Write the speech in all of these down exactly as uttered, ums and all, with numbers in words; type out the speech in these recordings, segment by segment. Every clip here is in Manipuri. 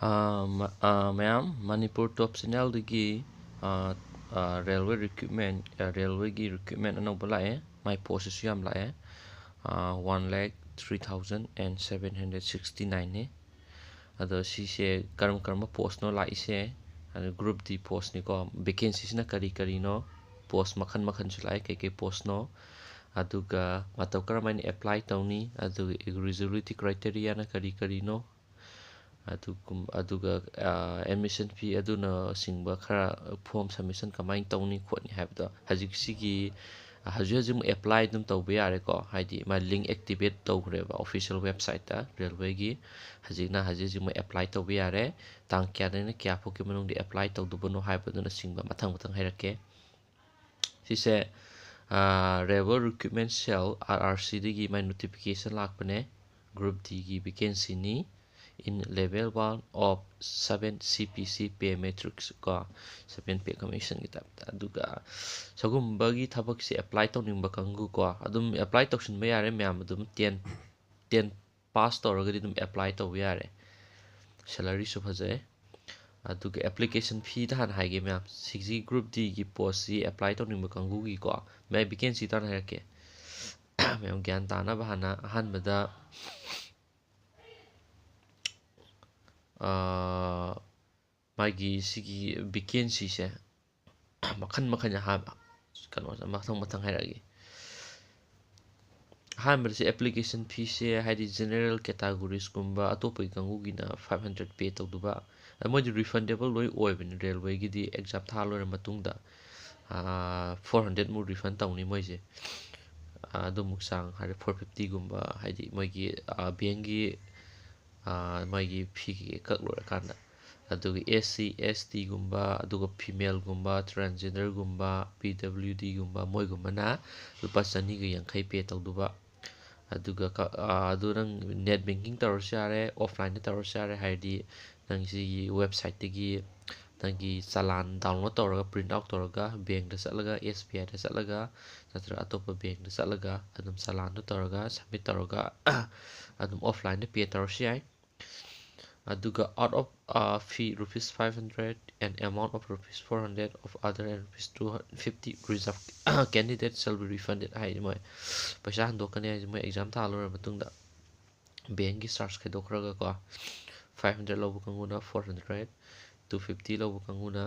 ꯑꯥ, ꯃ-, ꯑꯥ, ꯃꯌꯥꯝ, ꯃꯅꯤꯄꯨꯔ ꯇꯣꯞ ꯆꯦꯅꯦꯜꯗꯒꯤ, ꯑꯥ, ꯑꯥ, ꯔꯦꯜꯋꯦ ꯔꯤꯀ꯭ꯔꯨꯠꯃꯦꯟ, ꯑꯥ, ꯔꯦꯜꯋꯦꯒꯤ ꯔꯤꯀ꯭ꯔꯨꯠꯃꯦꯟ ꯑꯅꯧꯕ ꯂꯥꯛꯑꯦ꯫ ꯃꯥꯏ ꯄꯣꯁꯁꯤꯁꯨ ꯌꯥꯝ ꯂꯥꯛꯑꯦ꯫ ꯑꯥ, one lakh three thousand and seven hundred sixty nineꯅꯤ꯫ ꯑꯗꯣ ꯁꯤꯁꯦ ꯀꯔꯝ ꯀꯔꯝꯕ ꯄꯣꯁꯅꯣ ꯂꯥꯛꯏꯁꯦ? ꯑꯗꯣ Group D ꯄꯣꯁꯅꯤꯀꯣ꯫ ꯚꯦꯀꯦꯟꯁꯤꯁꯤꯅ ꯀꯔꯤ ꯀꯔꯤꯅꯣ? ꯄꯣꯁ ꯃꯈꯜ ꯃꯈꯜꯁꯨ ꯂꯥꯛꯑꯦ, ꯀꯩꯀꯩ ꯄꯣꯁꯅꯣ? ꯑꯗꯨꯒ ꯃꯇꯧ ꯀꯔꯝ ꯍꯥꯏꯅ ꯑꯦꯄ꯭ꯂꯥꯏ ꯇꯧꯅꯤ? ꯑꯗꯨꯒ eligibility criteriaꯅ ꯀꯔꯤ ꯀꯔꯤꯅꯣ? ꯑꯗꯨꯒꯨꯝ-, ꯑꯗꯨꯒ, ꯑꯥ, admission fee ꯑꯗꯨꯅꯆꯤꯡꯕ ꯈꯔ, form submission ꯀꯃꯥꯏꯅ ꯇꯧꯅꯤ ꯈꯣꯠꯅꯤ ꯍꯥꯏꯕꯗꯣ ꯍꯧꯖꯤꯛꯁꯤꯒꯤ, ꯍꯧꯖꯤꯛ ꯍꯧꯖꯤꯛꯃꯛ ꯑꯦꯄ꯭ꯂꯥꯏ ꯑꯗꯨꯝ ꯇꯧꯕ ꯌꯥꯔꯦꯀꯣ꯫ ꯍꯥꯏꯗꯤ ꯃꯥ link activate ꯇꯧꯈ꯭ꯔꯦꯕ official websiteꯇ ꯔꯦꯜꯋꯦꯒꯤ꯫ ꯍꯧꯖꯤꯛꯅ ꯍꯧꯖꯤꯛ ꯍꯧꯖꯤꯛꯃꯛ ꯑꯦꯄ꯭ꯂꯥꯏ ꯇꯧꯕ ꯌꯥꯔꯦ꯫ ꯇꯥꯡ ꯀꯌꯥꯗꯩꯅ ꯀꯌꯥ ꯐꯥꯎꯒꯤ ꯃꯅꯨꯡꯗ ꯑꯦꯄ꯭ꯂꯥꯏ ꯇꯧꯗꯧꯕꯅꯣ ꯍꯥꯏꯕꯗꯨꯅꯆꯤꯡꯕ ꯃꯊꯪ ꯃꯊꯪ ꯍꯥꯏꯔꯛꯀꯦ꯫ ꯁꯤꯁꯦ, ꯑꯥ, Railway Recruitment Cell, R R Cꯗꯒꯤ ꯃꯥꯏ notification ꯂꯥꯛꯄꯅꯦ꯫ Group Dꯒꯤ vacancyꯅꯤ, in level one of seven C P C pay matrix ꯀꯣ, seven pay commissionꯒꯤ typeꯇ꯫ ꯑꯗꯨꯒ ꯁꯤꯒꯨꯝꯕꯒꯤ ꯊꯕꯛꯁꯦ ꯑꯦꯄ꯭ꯂꯥꯏ ꯇꯧꯅꯤꯡꯕ ꯀꯥꯡꯕꯨ ꯀꯣ, ꯑꯗꯨꯝ ꯑꯦꯄ꯭ꯂꯥꯏ ꯇꯧꯁꯤꯟꯕ ꯌꯥꯔꯦ ꯃꯌꯥꯝ꯫ ꯑꯗꯨꯝ ten, ten pass ꯇꯧꯔꯒꯗꯤ ꯑꯗꯨꯝ ꯑꯦꯄ꯭ꯂꯥꯏ ꯇꯧꯕ ꯌꯥꯔꯦ꯫ ꯁꯦꯂꯔꯤꯁꯨ ꯐꯖꯩ꯫ ꯑꯗꯨꯒ application feeꯗ ꯍꯥꯟꯅ ꯍꯥꯏꯒꯦ ꯃꯌꯥꯝ꯫ ꯁꯤꯒꯤ Group Dꯒꯤ ꯄꯣꯁꯁꯤ ꯑꯦꯄ꯭ꯂꯥꯏ ꯇꯧꯅꯤꯡꯕ ꯀꯥꯡꯕꯨꯒꯤꯀꯣ, ꯃꯌꯥꯝ vacancyꯗ ꯍꯥꯟꯅ ꯍꯥꯏꯔꯛꯀꯦ꯫ ꯃꯌꯥꯝ ꯒ꯭ꯌꯥꯟ ꯇꯥꯅꯕ ꯍꯥꯟꯅ ꯑꯍꯥꯟꯕꯗ, ꯑꯥ, ꯃꯥꯒꯤ ꯁꯤꯒꯤ vacancyꯁꯦ ꯃꯈꯜ ꯃꯈꯜ ꯑꯍꯥꯟꯕ ꯀꯩꯅꯣꯁꯦ ꯃꯊꯪ ꯃꯊꯪ ꯍꯥꯏꯔꯛꯑꯒꯦ꯫ ꯑꯍꯥꯟꯕꯗ ꯁꯤ application feeꯁꯦ, ꯍꯥꯏꯗꯤ general categoriesꯀꯨꯝꯕ ꯑꯇꯣꯞꯄꯒꯤ ꯀꯥꯡꯕꯨꯒꯤꯅ five hundred pay ꯇꯧꯗꯧꯕ꯫ ꯑꯗ ꯃꯣꯏꯗꯤ refundable ꯂꯣꯏ ꯑꯣꯏꯕꯅꯤ, ꯔꯦꯜꯋꯦꯒꯤꯗꯤ exam ꯊꯥ ꯂꯣꯏꯔ ꯃꯇꯨꯡꯗ, ꯑꯥ, four hundred ꯃꯨꯛ refund ꯇꯧꯅꯤ ꯃꯣꯏꯁꯦ꯫ ꯑꯥ, ꯑꯗꯨꯃꯨꯛ ꯆꯥꯡ ꯍꯥꯏꯗꯤ four fiftyꯒꯨꯝꯕ, ꯍꯥꯏꯗꯤ ꯃꯣꯏꯒꯤ, ꯑꯥ, bankꯀꯤ, ꯑꯥ, ꯃꯣꯏꯒꯤ fee ꯀꯩꯀꯩ ꯀꯛ ꯂꯣꯏꯔꯀꯥꯟꯗ꯫ ꯑꯗꯨꯒ S C, S Tꯒꯨꯝꯕ, ꯑꯗꯨꯒ femaleꯒꯨꯝꯕ, transgenderꯒꯨꯝꯕ, P W Dꯒꯨꯝꯕ, ꯃꯣꯏꯒꯨꯝꯕꯅ ꯂꯨꯄꯥ ꯆꯅꯤꯒ ꯌꯥꯡꯈꯩ pay ꯇꯧꯗꯧꯕ꯫ ꯑꯗꯨꯒ ꯀ-, ꯑꯥ, ꯑꯗꯨ ꯅꯪ net banking ꯇꯧꯔꯁꯨ ꯌꯥꯔꯦ, offlineꯗ ꯇꯧꯔꯁꯨ ꯌꯥꯔꯦ꯫ ꯍꯥꯏꯗꯤ ꯅꯪ ꯁꯤꯒꯤ websiteꯇꯒꯤ ꯅꯪꯒꯤ ꯆꯂꯥꯟ download ꯇꯧꯔꯒ, print out ꯇꯧꯔꯒ, bankꯇ ꯆꯠꯂꯒ, S B Iꯗ ꯆꯠꯂꯒ, ꯅꯠꯇ꯭ꯔꯒ ꯑꯇꯣꯞꯄ bankꯇ ꯆꯠꯂꯒ ꯑꯗꯨꯝ ꯆꯂꯥꯟꯗꯣ ꯇꯧꯔꯒ, submit ꯇꯧꯔꯒ, ꯑꯗꯨꯝ offlineꯗ pay ꯇꯧꯔꯁꯨ ꯌꯥꯏ꯫ ꯑꯗꯨꯒ out of fee rupees five hundred and amount of rupees four hundred of other and rupees two fifty reserved candidate shall be refunded ꯍꯥꯏꯗꯤ ꯃꯣꯏ ꯄꯩꯁꯥ ꯍꯟꯗꯣꯛꯀꯅꯤ ꯍꯥꯏꯁꯦ ꯃꯣꯏ exam ꯊꯥ ꯂꯣꯏꯔ ꯃꯇꯨꯡꯗ bankꯀꯤ charge ꯈꯥꯏꯗꯣꯛꯈ꯭ꯔꯒꯀꯣ, five hundred ꯂꯧꯕ ꯀꯥꯡꯕꯨꯅ four hundred, two fifty ꯂꯧꯕ ꯀꯥꯡꯕꯨꯅ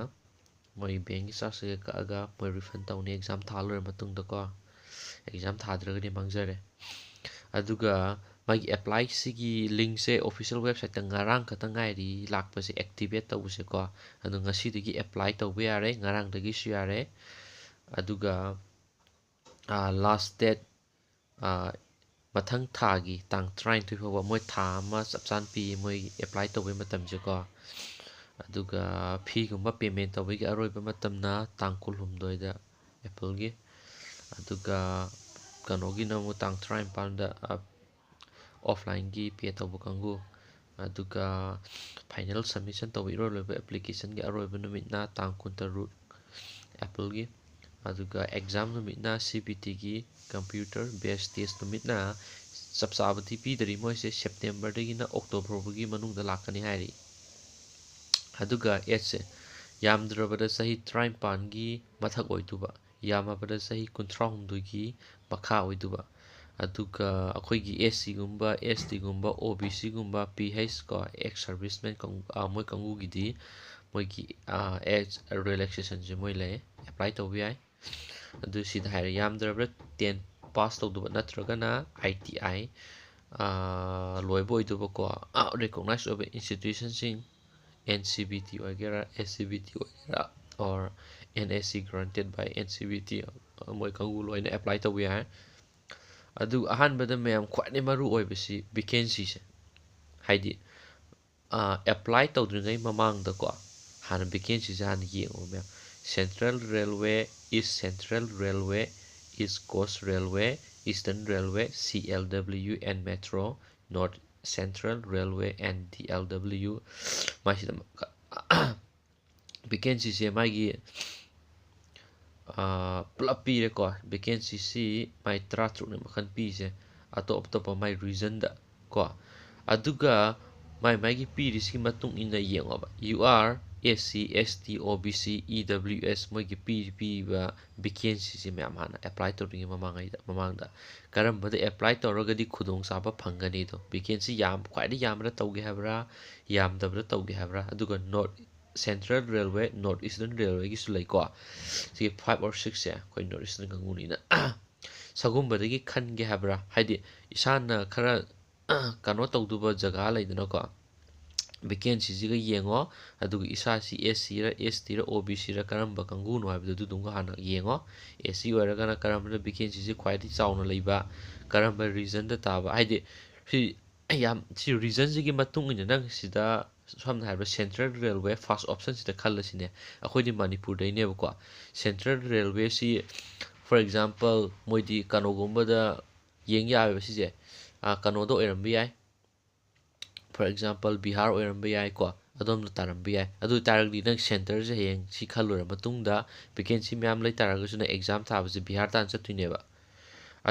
ꯃꯣꯏ bankꯀꯤ charge ꯀꯩꯀꯥ ꯀꯛꯑꯒ ꯃꯣꯏ refund ꯇꯧꯅꯤ exam ꯊꯥ ꯂꯣꯏꯔ ꯃꯇꯨꯡꯗꯀꯣ꯫ Exam ꯊꯥꯗ꯭ꯔꯒꯗꯤ ꯃꯥꯡꯖꯔꯦ꯫ ꯑꯗꯨꯒ ꯃꯥꯒꯤ applyꯁꯤꯒꯤ linkꯁꯦ official websiteꯇ ꯉꯔꯥꯡ ꯈꯛꯇ ꯉꯥꯏꯔꯤ ꯂꯥꯛꯄꯁꯦ, activate ꯇꯧꯕꯁꯦꯀꯣ꯫ ꯑꯗꯣ ꯉꯁꯤꯗꯒꯤ apply ꯇꯧꯕ ꯌꯥꯔꯦ, ꯉꯔꯥꯡꯗꯒꯤꯁꯨ ꯌꯥꯔꯦ꯫ ꯑꯗꯨꯒ last date ꯃꯊꯪ ꯊꯥꯒꯤ ꯇꯥꯡ ꯇꯔꯥꯅꯤꯊꯣꯏ ꯐꯥꯎꯕ ꯃꯣꯏ ꯊꯥ ꯑꯃ ꯆꯞ ꯆꯥꯅ ꯄꯤ ꯃꯣꯏ apply ꯇꯧꯕꯩ ꯃꯇꯝꯁꯦꯀꯣ꯫ ꯑꯗꯨꯒ feeꯒꯨꯝꯕ payment ꯇꯧꯕꯒꯤ ꯑꯔꯣꯏꯕ ꯃꯇꯝꯅ ꯇꯥꯡ ꯀꯨꯟꯍꯨꯝꯗꯣꯏꯗ Appleꯒꯤ꯫ ꯑꯗꯨꯒ ꯀꯩꯅꯣꯒꯤꯅ ꯑꯃꯨꯛ ꯇꯥꯡ ꯇꯔꯥꯅꯤꯄꯥꯟꯗ offlineꯒꯤ pay ꯇꯧꯕ ꯀꯥꯡꯕꯨ꯫ ꯑꯗꯨꯒ final submission ꯇꯧꯕ ꯏꯔꯣꯏ ꯂꯣꯏꯕ applicationꯒꯤ ꯑꯔꯣꯏꯕ ꯅꯨꯃꯤꯠꯅ ꯇꯥꯡ ꯀꯨꯟꯇꯔꯨꯛ Appleꯒꯤ꯫ ꯑꯗꯨꯒ exam ꯅꯨꯃꯤꯠꯅ CBTꯒꯤ computer based test ꯅꯨꯃꯤꯠꯅ꯫ ꯆꯞ ꯆꯥꯕꯗꯤ ꯄꯤꯗꯔꯤ ꯃꯣꯏꯁꯦ, Septemberꯗꯒꯤꯅ October ꯐꯥꯎꯕꯒꯤ ꯃꯅꯨꯡꯗ ꯂꯥꯛꯀꯅꯤ ꯍꯥꯏꯔꯤ꯫ ꯑꯗꯨꯒ ageꯁꯦ ꯌꯥꯝꯗ꯭ꯔꯕꯗ ꯆꯍꯤ ꯇꯔꯥꯅꯤꯄꯥꯟꯒꯤ ꯃꯊꯛ ꯑꯣꯏꯗꯧꯕ, ꯌꯥꯝꯃꯕꯗ ꯆꯍꯤ ꯀꯨꯟꯊ꯭ꯔꯥꯍꯨꯝꯗꯣꯏꯒꯤ ꯃꯈꯥ ꯑꯣꯏꯗꯧꯕ꯫ ꯑꯗꯨꯒ ꯑꯩꯈꯣꯏꯒꯤ SCꯒꯨꯝꯕ, STꯒꯨꯝꯕ, OBCꯒꯨꯝꯕ, PH ꯀꯣ, ex serviceman ꯀꯥꯡ-, ꯑ, ꯃꯣꯏ ꯀꯥꯡꯕꯨꯒꯤꯗꯤ ꯃꯣꯏꯒꯤ, ꯑ, age relaxationꯁꯦ ꯃꯣꯏ ꯂꯩ, apply ꯇꯧꯕ ꯌꯥꯏ꯫ ꯑꯗꯨ ꯁꯤꯗ ꯍꯥꯏꯔꯦ, ꯌꯥꯝꯗ꯭ꯔꯕꯗ ten pass ꯇꯧꯗꯕ ꯅꯠꯇ꯭ꯔꯒꯅ ITI, ꯑ, ꯂꯣꯏꯕ ꯑꯣꯏꯗꯧꯕꯀꯣ, ꯑ, recognized ꯑꯣꯏꯕ institutionꯁꯤꯡ, NCVT ꯑꯣꯏꯒꯦꯔꯥ, SCVT ꯑꯣꯏꯒꯦꯔꯥ, or NSC granted by NCVT, ꯃꯣꯏ ꯀꯥꯡꯕꯨ ꯂꯣꯏꯅ apply ꯇꯧꯕ ꯌꯥꯏ꯫ ꯑꯗꯨ ꯑꯍꯥꯟꯕꯗ ꯃꯌꯥꯝ ꯈ꯭ꯋꯥꯏꯗꯒꯤ ꯃꯔꯨ ꯑꯣꯏꯕꯁꯤ vacancyꯁꯦ, ꯍꯥꯏꯗꯤ, ꯑ, apply ꯇꯧꯗ꯭ꯔꯤꯉꯩ ꯃꯃꯥꯡꯗꯀꯣ ꯍꯥꯟꯅ vacancyꯁꯦ ꯍꯥꯟꯅ ꯌꯦꯡꯉꯣ ꯃꯌꯥꯝ꯫ Central Railway, East Central Railway, East Coast Railway, Eastern Railway, CLW and Metro, North Central Railway and DLW꯫ ꯃꯥꯏꯁꯤꯗ vacancyꯁꯦ ꯃꯥꯒꯤ, ꯑ, ꯄꯨꯂꯞ ꯄꯤꯔꯦꯀꯣ꯫ Vacancyꯁꯤ ꯃꯥꯏ ꯇꯔꯥꯇꯔꯨꯛꯅꯤ ꯃꯈꯜ ꯄꯤꯁꯦ, ꯑꯇꯣꯞ ꯑꯇꯣꯞꯄ ꯃꯥꯏ regionꯗ ꯀꯣ꯫ ꯑꯗꯨꯒ ꯃꯥꯏ ꯃꯥꯏꯒꯤ ꯄꯤꯔꯤꯁꯤꯒꯤ ꯃꯇꯨꯡ ꯏꯟꯅ ꯌꯦꯡꯉꯣꯕ, ꯌꯨ ꯑꯥꯔ, ꯑꯦꯁ ꯁꯤ, ꯑꯦꯁ ꯇꯤ, ꯑꯣ ꯕꯤ ꯁꯤ, ꯏ ꯗꯕ꯭ꯂꯤꯎ ꯑꯦꯁ, ꯃꯣꯏꯒꯤ ꯄꯤꯔꯤ ꯄꯤꯔꯤꯕ ꯚꯦꯀꯦꯟꯁꯤꯁꯦ ꯃꯌꯥꯝ ꯍꯥꯟꯅ ꯑꯦꯄ꯭ꯂꯥꯏ ꯇꯧꯗ꯭ꯔꯤꯉꯩ ꯃꯃꯥꯡꯉꯩꯗ, ꯃꯃꯥꯡꯗ ꯀꯔꯝꯕꯗ ꯑꯦꯄ꯭ꯂꯥꯏ ꯇꯧꯔꯒꯗꯤ ꯈꯨꯗꯣꯡꯆꯥꯕ ꯐꯪꯒꯅꯤꯗꯣ, ꯚꯦꯀꯦꯟꯁꯤ ꯌꯥꯝ, ꯈ꯭ꯋꯥꯏꯗꯒꯤ ꯌꯥꯝꯕꯗ ꯇꯧꯒꯦ ꯍꯥꯏꯕ꯭ꯔꯥ, ꯌꯥꯝꯗꯕꯗ ꯇꯧꯒꯦ ꯍꯥꯏꯕ꯭ꯔꯥ, ꯑꯗꯨꯒ north central railway, north eastern ꯔꯦꯜꯋꯦꯒꯤꯁꯨ ꯂꯩꯀꯣ꯫ ꯁꯤꯒꯤ five or sixꯁꯦ ꯑꯩꯈꯣꯏ ꯅꯣꯔꯠ ꯏꯁꯇꯔꯟ ꯀꯥꯡꯕꯨꯅꯤꯅ ꯁꯒꯨꯝꯕꯗꯒꯤ ꯈꯟꯒꯦ ꯍꯥꯏꯕ꯭ꯔꯥ, ꯍꯥꯏꯗꯤ ꯏꯁꯥꯅ ꯈꯔ ꯀꯩꯅꯣ ꯇꯧꯗꯕ ꯖꯒꯥ ꯂꯩꯗꯅꯀꯣ, ꯚꯦꯀꯦꯟꯁꯤꯁꯤꯒ ꯌꯦꯡꯉꯣ꯫ ꯑꯗꯨꯒ ꯏꯁꯥꯁꯤ ꯑꯦꯁ ꯁꯤꯔ, ꯑꯦꯁ ꯇꯤꯔ, ꯑꯣ ꯕꯤ ꯁꯤꯔ, ꯀꯔꯝꯕ ꯀꯥꯡꯕꯨꯅꯣ ꯍꯥꯏꯕꯗꯨ ꯑꯗꯨꯗꯨꯝꯒ ꯍꯥꯟꯅ ꯌꯦꯡꯉꯣ꯫ ꯑꯦꯁ ꯁꯤ ꯑꯣꯏꯔꯒꯅ ꯀꯔꯝꯕꯅ ꯚꯦꯀꯦꯟꯁꯤꯁꯤ ꯈ꯭ꯋꯥꯏꯗꯒꯤ ꯆꯥꯎꯅ ꯂꯩꯕ, ꯀꯔꯝꯕ ꯔꯤꯖꯟꯗ ꯇꯥꯕ, ꯍꯥꯏꯗꯤ ꯁꯤ ꯌꯥꯝ, ꯁꯤ ꯔꯤꯖꯟꯁꯤꯒꯤ ꯃꯇꯨꯡ ꯏꯟꯅ ꯅꯪ ꯁꯤꯗ ꯁꯝꯅ ꯍꯥꯏꯔꯕꯗ ꯁꯦꯟꯇ꯭ꯔꯦꯜ ꯔꯦꯜꯋꯦ ꯐꯥꯔꯁ ꯑꯣꯞꯁꯟꯁꯤꯗ ꯈꯜꯂꯁꯤꯅꯦ꯫ ꯑꯩꯈꯣꯏꯗꯤ ꯃꯅꯤꯄꯨꯔꯗꯩꯅꯦꯕꯀꯣ꯫ ꯁꯦꯟꯇ꯭ꯔꯦꯜ ꯔꯦꯜꯋꯦꯁꯤ, for example, ꯃꯣꯏꯗꯤ ꯀꯩꯅꯣꯒꯨꯝꯕꯗ ꯌꯦꯡ ꯌꯥꯏꯑꯕ ꯁꯤꯁꯦ꯫ ꯑꯥ, ꯀꯩꯅꯣꯗ ꯑꯣꯏꯔꯝꯕ ꯌꯥꯏ, for example, ꯕꯤꯍꯥꯔ ꯑꯣꯏꯔꯝꯕ ꯌꯥꯏꯀꯣ, ꯑꯗꯣꯝꯗ ꯇꯥꯔꯝꯕ ꯌꯥꯏ꯫ ꯑꯗꯨ ꯑꯣꯏ ꯇꯥꯔꯒꯗꯤ ꯅꯪ ꯁꯦꯟꯇꯔꯁꯦ ꯍꯌꯦꯡ ꯁꯤ ꯈꯜꯂꯨꯔ ꯃꯇꯨꯡꯗ ꯚꯦꯀꯦꯟꯁꯤ ꯃꯌꯥꯝ ꯂꯩ ꯇꯥꯔꯒꯁꯨ ꯅꯪ ꯑꯦꯛꯖꯥꯝ ꯊꯥꯕꯁꯦ ꯕꯤꯍꯥꯔ ꯇꯥꯟꯅ ꯆꯠꯇꯣꯏꯅꯦꯕ꯫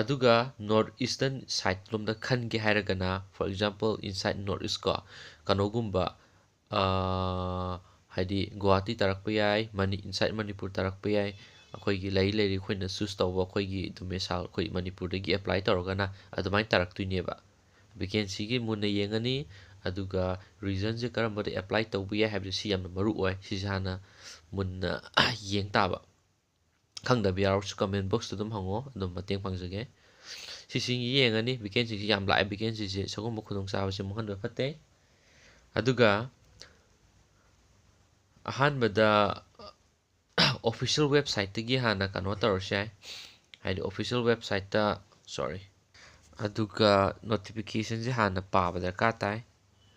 ꯑꯗꯨꯒ ꯅꯣꯔꯠ ꯏꯁꯇꯔꯟ ꯁꯥꯏꯠ ꯂꯣꯝꯗ ꯈꯟꯒꯦ ꯍꯥꯏꯔꯒꯅ, for example, inside North East ꯀꯣ, ꯀꯩꯅꯣꯒꯨꯝꯕ, ꯑꯥ, ꯍꯥꯏꯗꯤ ꯒꯨꯋꯥꯍꯥꯇꯤ ꯇꯥꯔꯛꯄ ꯌꯥꯏ, ꯃꯅꯤ-, inside ꯃꯅꯤꯄꯨꯔ ꯇꯥꯔꯛꯄ ꯌꯥꯏ꯫ ꯑꯩꯈꯣꯏꯒꯤ ꯂꯩ ꯂꯩꯔꯤ ꯑꯩꯈꯣꯏꯅ ꯆꯨꯁ ꯇꯧꯕ ꯑꯩꯈꯣꯏꯒꯤ ꯗꯣꯃꯤꯁꯥꯏꯜ ꯑꯩꯈꯣꯏ ꯃꯅꯤꯄꯨꯔꯗꯒꯤ ꯑꯦꯄ꯭ꯂꯥꯏ ꯇꯧꯔꯒꯅ ꯑꯗꯨꯃꯥꯏꯅ ꯇꯥꯔꯛꯇꯣꯏꯅꯦꯕ꯫ ꯚꯦꯀꯦꯟꯁꯤꯒꯤ ꯃꯨꯟꯅ ꯌꯦꯡꯉꯅꯤ, ꯑꯗꯨꯒ ꯔꯤꯖꯟꯁꯦ ꯀꯔꯝꯕꯗ ꯑꯦꯄ꯭ꯂꯥꯏ ꯇꯧꯕ ꯌꯥꯏ ꯍꯥꯏꯕꯁꯦ ꯁꯤ ꯌꯥꯝꯅ ꯃꯔꯨ ꯑꯣꯏ꯫ ꯁꯤꯁꯦ ꯍꯥꯟꯅ ꯃꯨꯟꯅ ꯌꯦꯡ ꯇꯥꯕ꯫ ꯈꯪꯗꯕ ꯌꯥꯎꯔꯁꯨ ꯀꯃꯦꯟ ꯕꯣꯛꯁꯇ ꯑꯗꯨꯝ ꯍꯪꯉꯣ, ꯑꯗꯨꯝ ꯃꯇꯦꯡ ꯄꯥꯡꯖꯒꯦ꯫ ꯁꯤꯁꯤꯡꯁꯤ ꯌꯦꯡꯉꯅꯤ, ꯚꯦꯀꯦꯟꯁꯤꯁꯤ ꯌꯥꯝ ꯂꯥꯛꯑꯦ, ꯚꯦꯀꯦꯟꯁꯤꯁꯦ ꯁꯤꯒꯨꯝꯕ ꯈꯨꯗꯣꯡꯆꯥꯕꯁꯦ ꯃꯥꯡꯍꯟꯕ ꯐꯠꯇꯦ꯫ ꯑꯗꯨꯒ ꯑꯍꯥꯟꯕꯗ ꯑꯣꯐꯤꯁꯤꯌꯦꯜ ꯋꯦꯕꯁꯥꯏꯠꯇꯒꯤ ꯍꯥꯟꯅ ꯀꯩꯅꯣ ꯇꯧꯔꯁꯨ ꯌꯥꯏ, ꯍꯥꯏꯗꯤ ꯑꯣꯐꯤꯁꯤꯌꯦꯜ ꯋꯦꯕꯁꯥꯏꯠꯇ, ꯁꯣꯔꯤ, ꯑꯗꯨꯒ ꯅꯣꯇꯤꯐꯤꯀꯦꯁꯟꯁꯦ ꯍꯥꯟꯅ ꯄꯥꯕ ꯗꯔꯀꯥꯔ ꯇꯥꯏ꯫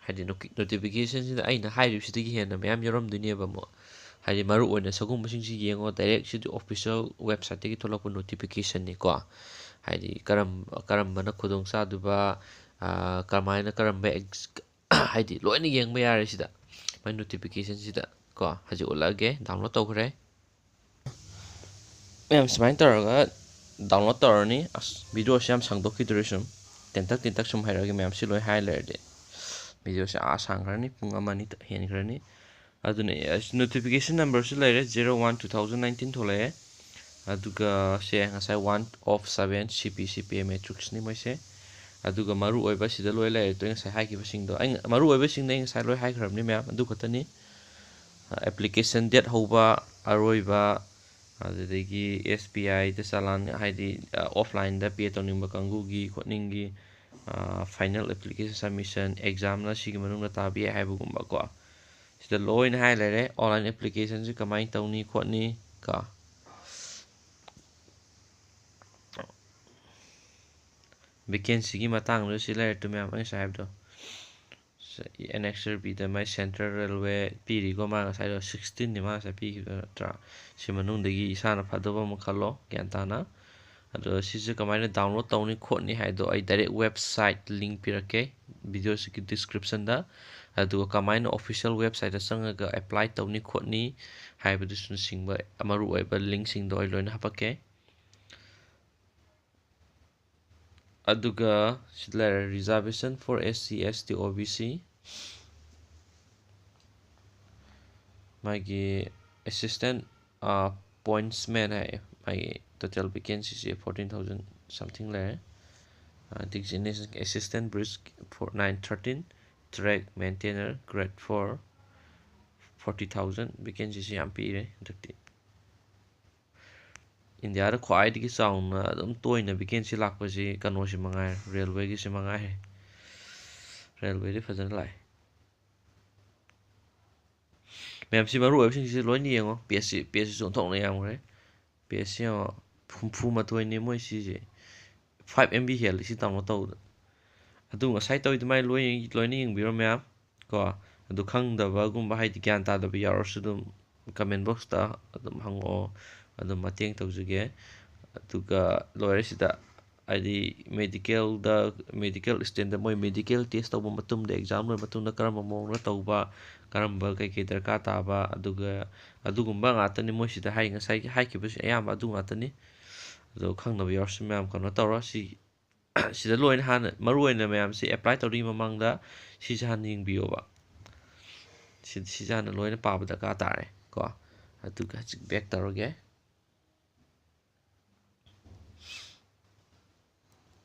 ꯍꯥꯏꯗꯤ ꯅꯣꯇꯤꯐꯤꯀꯦꯁꯟꯁꯤꯗ ꯑꯩꯅ ꯍꯥꯏꯔꯤꯕꯁꯤꯗꯒꯤ ꯍꯦꯟꯅ ꯃꯌꯥꯝ ꯌꯥꯎꯔꯝꯗꯣꯏꯅꯦꯕ ꯑꯃꯨꯛ꯫ ꯍꯥꯏꯗꯤ ꯃꯔꯨ ꯑꯣꯏꯅ ꯁꯒꯨꯝꯕꯁꯤꯡꯁꯤ ꯌꯦꯡꯉꯣ, ꯗꯥꯏꯔꯦꯛ ꯁꯤꯗꯤ ꯑꯣꯐꯤꯁꯤꯌꯦꯜ ꯋꯦꯕꯁꯥꯏꯠꯇꯒꯤ ꯊꯣꯛꯂꯛꯄ ꯅꯣꯇꯤꯐꯤꯀꯦꯁꯟꯅꯤꯀꯣ꯫ ꯍꯥꯏꯗꯤ ꯀꯔꯝ-, ꯀꯔꯝꯕꯅ ꯈꯨꯗꯣꯡ ꯆꯥꯗꯕ, ꯑꯥ, ꯀꯃꯥꯏꯅ, ꯀꯔꯝꯕ ꯑꯦꯛꯁ-, ꯍꯥꯏꯗꯤ ꯂꯣꯏꯅ ꯌꯦꯡꯕ ꯌꯥꯔꯦ ꯁꯤꯗ, ꯃꯥꯏ ꯅꯣꯇꯤꯐꯤꯀꯦꯁꯟꯁꯤꯗ ꯀꯣ꯫ ꯍꯧꯖꯤꯛ ꯎꯠꯂꯛꯑꯒꯦ, ꯗꯥꯎꯟꯂꯣꯗ ꯇꯧꯈ꯭ꯔꯦ꯫ ꯃꯌꯥꯝ ꯁꯨꯃꯥꯏꯅ ꯇꯧꯔꯒ ꯗꯥꯎꯟꯂꯣꯗ ꯇꯧꯔꯅꯤ꯫ ꯑꯁ, ꯚꯤꯗꯤꯑꯣꯁꯤ ꯌꯥꯝ ꯁꯥꯡꯗꯣꯛꯈꯤꯗꯣꯔꯦ ꯁꯨꯝ꯫ ꯇꯦꯟꯇꯛ ꯇꯦꯟꯇꯛ ꯁꯨꯝ ꯍꯥꯏꯔꯛꯑꯒꯦ, ꯃꯌꯥꯝ ꯁꯤ ꯂꯣꯏ ꯍꯥꯏ ꯂꯩꯔꯗꯤ꯫ ꯚꯤꯗꯤꯑꯣꯁꯦ ꯑꯥ ꯁꯥꯡꯈ꯭ꯔꯅꯤ, ꯄꯨꯡ ꯑꯃ ꯑꯅꯤ ꯍꯦꯟꯈ꯭ꯔꯅꯤ꯫ ꯑꯗꯨꯅ ꯅꯣꯇꯤꯐꯤꯀꯦꯁꯟ ꯅꯝꯕꯔꯁꯨ ꯂꯩꯔꯦ, zero one two thousand nineteen ꯊꯣꯛꯂꯛꯑꯦ꯫ ꯑꯗꯨꯒ ꯁꯦ ꯉꯁꯥꯏ one of seven C P C P A matrixꯅꯤ ꯃꯣꯏꯁꯦ꯫ ꯑꯗꯨꯒ ꯃꯔꯨ ꯑꯣꯏꯕ ꯁꯤꯗ ꯂꯣꯏ ꯂꯩꯔꯦ, ꯑꯩ ꯉꯁꯥꯏ ꯍꯥꯏꯈꯤꯕꯁꯤꯡꯗꯣ꯫ ꯑꯩ ꯃꯔꯨ ꯑꯣꯏꯕꯁꯤꯡꯗꯤ ꯑꯩ ꯉꯁꯥꯏ ꯂꯣꯏ ꯍꯥꯏꯈ꯭ꯔꯕꯅꯤ ꯃꯌꯥꯝ, ꯑꯗꯨ ꯈꯛꯇꯅꯤ꯫ ꯑꯦꯄ꯭ꯂꯤꯀꯦꯁꯟ ꯗꯦꯠ ꯍꯧꯕ, ꯑꯔꯣꯏꯕ, ꯑꯗꯨꯗꯒꯤ ꯑꯦꯁ ꯕꯤ ꯑꯥꯏꯗ ꯆꯂꯥꯟ, ꯍꯥꯏꯗꯤ ꯑꯣꯐꯂꯥꯏꯟꯗ ꯄꯦ ꯇꯧꯅꯤꯡꯕ ꯀꯥꯡꯕꯨꯒꯤ ꯈꯣꯠꯅꯤꯡꯒꯤ, ꯐꯥꯏꯅꯦꯜ ꯑꯦꯄ꯭ꯂꯤꯀꯦꯁꯟ ꯁꯕꯃꯤꯁꯟ, ꯑꯦꯛꯖꯥꯝꯅ ꯁꯤꯒꯤ ꯃꯅꯨꯡꯗ ꯇꯥꯕ ꯌꯥꯏ ꯍꯥꯏꯕꯒꯨꯝꯕ ꯀꯣ꯫ ꯁꯤꯗ ꯂꯣꯏꯅ ꯍꯥꯏ ꯂꯩꯔꯦ, ꯑꯣꯟꯂꯥꯏꯟ ꯑꯦꯄ꯭ꯂꯤꯀꯦꯁꯟꯁꯤ ꯀꯃꯥꯏꯅ ꯇꯧꯅꯤ ꯈꯣꯠꯅꯤ ꯀꯣ꯫ ꯚꯦꯀꯦꯟꯁꯤꯒꯤ ꯃꯇꯥꯡꯗ ꯁꯤ ꯂꯩꯔꯦ ꯇꯨ ꯃꯌꯥꯝ ꯑꯩ ꯉꯁꯥꯏ ꯍꯥꯏꯕꯗꯣ꯫ ꯑꯦꯟ ꯑꯦꯛꯁ ꯑꯥꯔ ꯕꯤꯗ ꯃꯥꯏ ꯁꯦꯟꯇ꯭ꯔꯦꯜ ꯔꯦꯜꯋꯦ ꯄꯤꯔꯤꯀꯣ, ꯃꯥ ꯉꯁꯥꯏꯗꯣ sixteenꯅꯤ ꯃꯥ ꯉꯁꯥꯏ ꯄꯤꯈꯤꯕꯗꯣ ꯅꯠꯇ꯭ꯔꯥ? ꯁꯤ ꯃꯅꯨꯡꯗꯒꯤ ꯏꯁꯥꯅ ꯐꯗꯧꯕ ꯑꯃ ꯈꯜꯂꯣ ꯒ꯭ꯌꯥꯟ ꯇꯥꯅ꯫ ꯑꯗꯣ ꯁꯤꯁꯦ ꯀꯃꯥꯏꯅ ꯗꯥꯎꯟꯂꯣꯗ ꯇꯧꯅꯤ ꯈꯣꯠꯅꯤ ꯍꯥꯏꯗꯣ ꯑꯩ ꯗꯥꯏꯔꯦꯛ ꯋꯦꯕꯁꯥꯏꯠ ꯂꯤꯡ ꯄꯤꯔꯛꯀꯦ ꯚꯤꯗꯤꯑꯣꯁꯤꯒꯤ ꯗꯤꯁꯀ꯭ꯔꯤꯞꯁꯟꯗ꯫ ꯑꯗꯨꯒ ꯀꯃꯥꯏꯅ ꯑꯣꯐꯤꯁꯤꯌꯦꯜ ꯋꯦꯕꯁꯥꯏꯠꯇ ꯆꯪꯉꯒ ꯑꯦꯄ꯭ꯂꯥꯏ ꯇꯧꯅꯤ ꯈꯣꯠꯅꯤ ꯍꯥꯏꯕꯗꯨꯁꯨꯅꯆꯤꯡꯕ ꯃꯔꯨꯑꯣꯏꯕ ꯂꯤꯡꯁꯤꯡꯗꯣ ꯑꯩ ꯂꯣꯏꯅ ꯍꯥꯄꯛꯀꯦ꯫ ꯑꯗꯨꯒ ꯁꯤꯗ ꯂꯩꯔꯦ, reservation for S C, S T, O B C꯫ ꯃꯥꯒꯤ assistant, pointsman ꯍꯥꯏ, ꯃꯥꯒꯤ total vacancyꯁꯦ fourteen thousand something ꯂꯩꯔꯦ꯫ Designation assistant bridge, four nine thirteen, track maintainer, grade four, forty thousand vacancyꯁꯦ ꯌꯥꯝ ꯄꯤꯔꯦ ꯍꯟꯗꯛꯇꯤ꯫ ꯏꯟꯗꯤꯌꯥꯗ ꯈ꯭ꯋꯥꯏꯗꯒꯤ ꯆꯥꯎꯅ ꯑꯗꯨꯝ ꯇꯣꯏꯅ ꯚꯦꯀꯦꯟꯁꯤ ꯂꯥꯛꯄꯁꯤ ꯀꯩꯅꯣꯁꯤ ꯃꯉꯥꯏꯔꯦ, ꯔꯦꯜꯋꯦꯒꯤꯁꯤ ꯃꯉꯥꯏꯔꯦ꯫ ꯔꯦꯜꯋꯦꯗꯤ ꯐꯖꯅ ꯂꯥꯛꯑꯦ꯫ ꯃꯌꯥꯝꯁꯤ ꯃꯔꯨ ꯑꯣꯏꯕꯁꯤꯡꯁꯤ ꯂꯣꯏꯅ ꯌꯦꯡꯉꯣ꯫ ꯄꯦꯖꯁꯤ, ꯄꯦꯖꯁꯤꯁꯨ ꯑꯣꯟꯊꯣꯛꯅ ꯌꯥꯝꯈ꯭ꯔꯦ꯫ ꯄꯦꯖꯁꯤ ꯌꯦꯡꯉꯣ, ꯍꯨꯝꯐꯨ ꯃꯥꯊꯣꯏꯅꯦ ꯃꯣꯏ ꯁꯤꯁꯦ꯫ Five M B ꯍꯦꯜꯂꯤ ꯁꯤ download ꯇꯧꯕꯗ꯫ ꯑꯗꯨ ꯉꯁꯥꯏ ꯇꯧꯔꯤꯗꯨꯃꯥꯏꯅ ꯂꯣꯏ, ꯂꯣꯏꯅ ꯌꯦꯡꯕꯤꯔꯣ ꯃꯌꯥꯝ꯫ ꯀꯣ, ꯑꯗꯨ ꯈꯪꯗꯕꯒꯨꯝꯕ, ꯍꯥꯏꯗꯤ ꯒ꯭ꯌꯥꯟ ꯇꯥꯗꯕ ꯌꯥꯎꯔꯁꯨ ꯑꯗꯨꯝ comment boxꯇ ꯑꯗꯨꯝ ꯍꯪꯉꯛꯑꯣ, ꯑꯗꯨꯝ ꯃꯇꯦꯡ ꯇꯧꯖꯒꯦ꯫ ꯑꯗꯨꯒ ꯂꯣꯏꯔꯦ ꯁꯤꯗ, ꯍꯥꯏꯗꯤ medicalꯗ, medical studentꯗ ꯃꯣꯏ medical test ꯇꯧꯕ ꯃꯇꯨꯡꯗ, exam ꯂꯣꯏꯔ ꯃꯇꯨꯡꯗ ꯀꯔꯝꯕ ꯃꯑꯣꯡꯗ ꯇꯧꯕ, ꯀꯔꯝꯕ ꯀꯩꯀꯩ ꯗꯔꯀꯥꯔ ꯇꯥꯕ, ꯑꯗꯨꯒ ꯑꯗꯨꯒꯨꯝꯕ ꯉꯥꯛꯇꯅꯤ ꯃꯣꯏ ꯁꯤꯗ ꯍꯥꯏ, ꯉꯁꯥꯏꯒꯤ ꯍꯥꯏꯈꯤꯕꯁꯤ ꯑꯌꯥꯝꯕ ꯑꯗꯨ ꯉꯥꯛꯇꯅꯤ꯫ ꯑꯗꯣ ꯈꯪꯗꯕ ꯌꯥꯎꯔꯁꯨ ꯃꯌꯥꯝ ꯀꯩꯅꯣ ꯇꯧꯔꯣ꯫ ꯁꯤ ꯁꯤꯗ ꯂꯣꯏꯅ ꯍꯥꯟꯅ ꯃꯔꯨ ꯑꯣꯏꯅ ꯃꯌꯥꯝꯁꯦ ꯑꯦꯄ꯭ꯂꯥꯏ ꯇꯧꯗ꯭ꯔꯤꯉꯩ ꯃꯃꯥꯡꯗ ꯁꯤꯁꯦ ꯍꯥꯟꯅ ꯌꯦꯡꯕꯤꯌꯣꯕ꯫ ꯁꯤ ꯁꯤꯁꯦ ꯍꯥꯟꯅ ꯂꯣꯏꯅ ꯄꯥꯕ ꯗꯔꯀꯥꯔ ꯇꯥꯔꯦ ꯀꯣ꯫ ꯑꯗꯨꯒ ꯍꯧꯖꯤꯛ ꯕꯦꯛ ꯇꯧꯔꯒꯦ꯫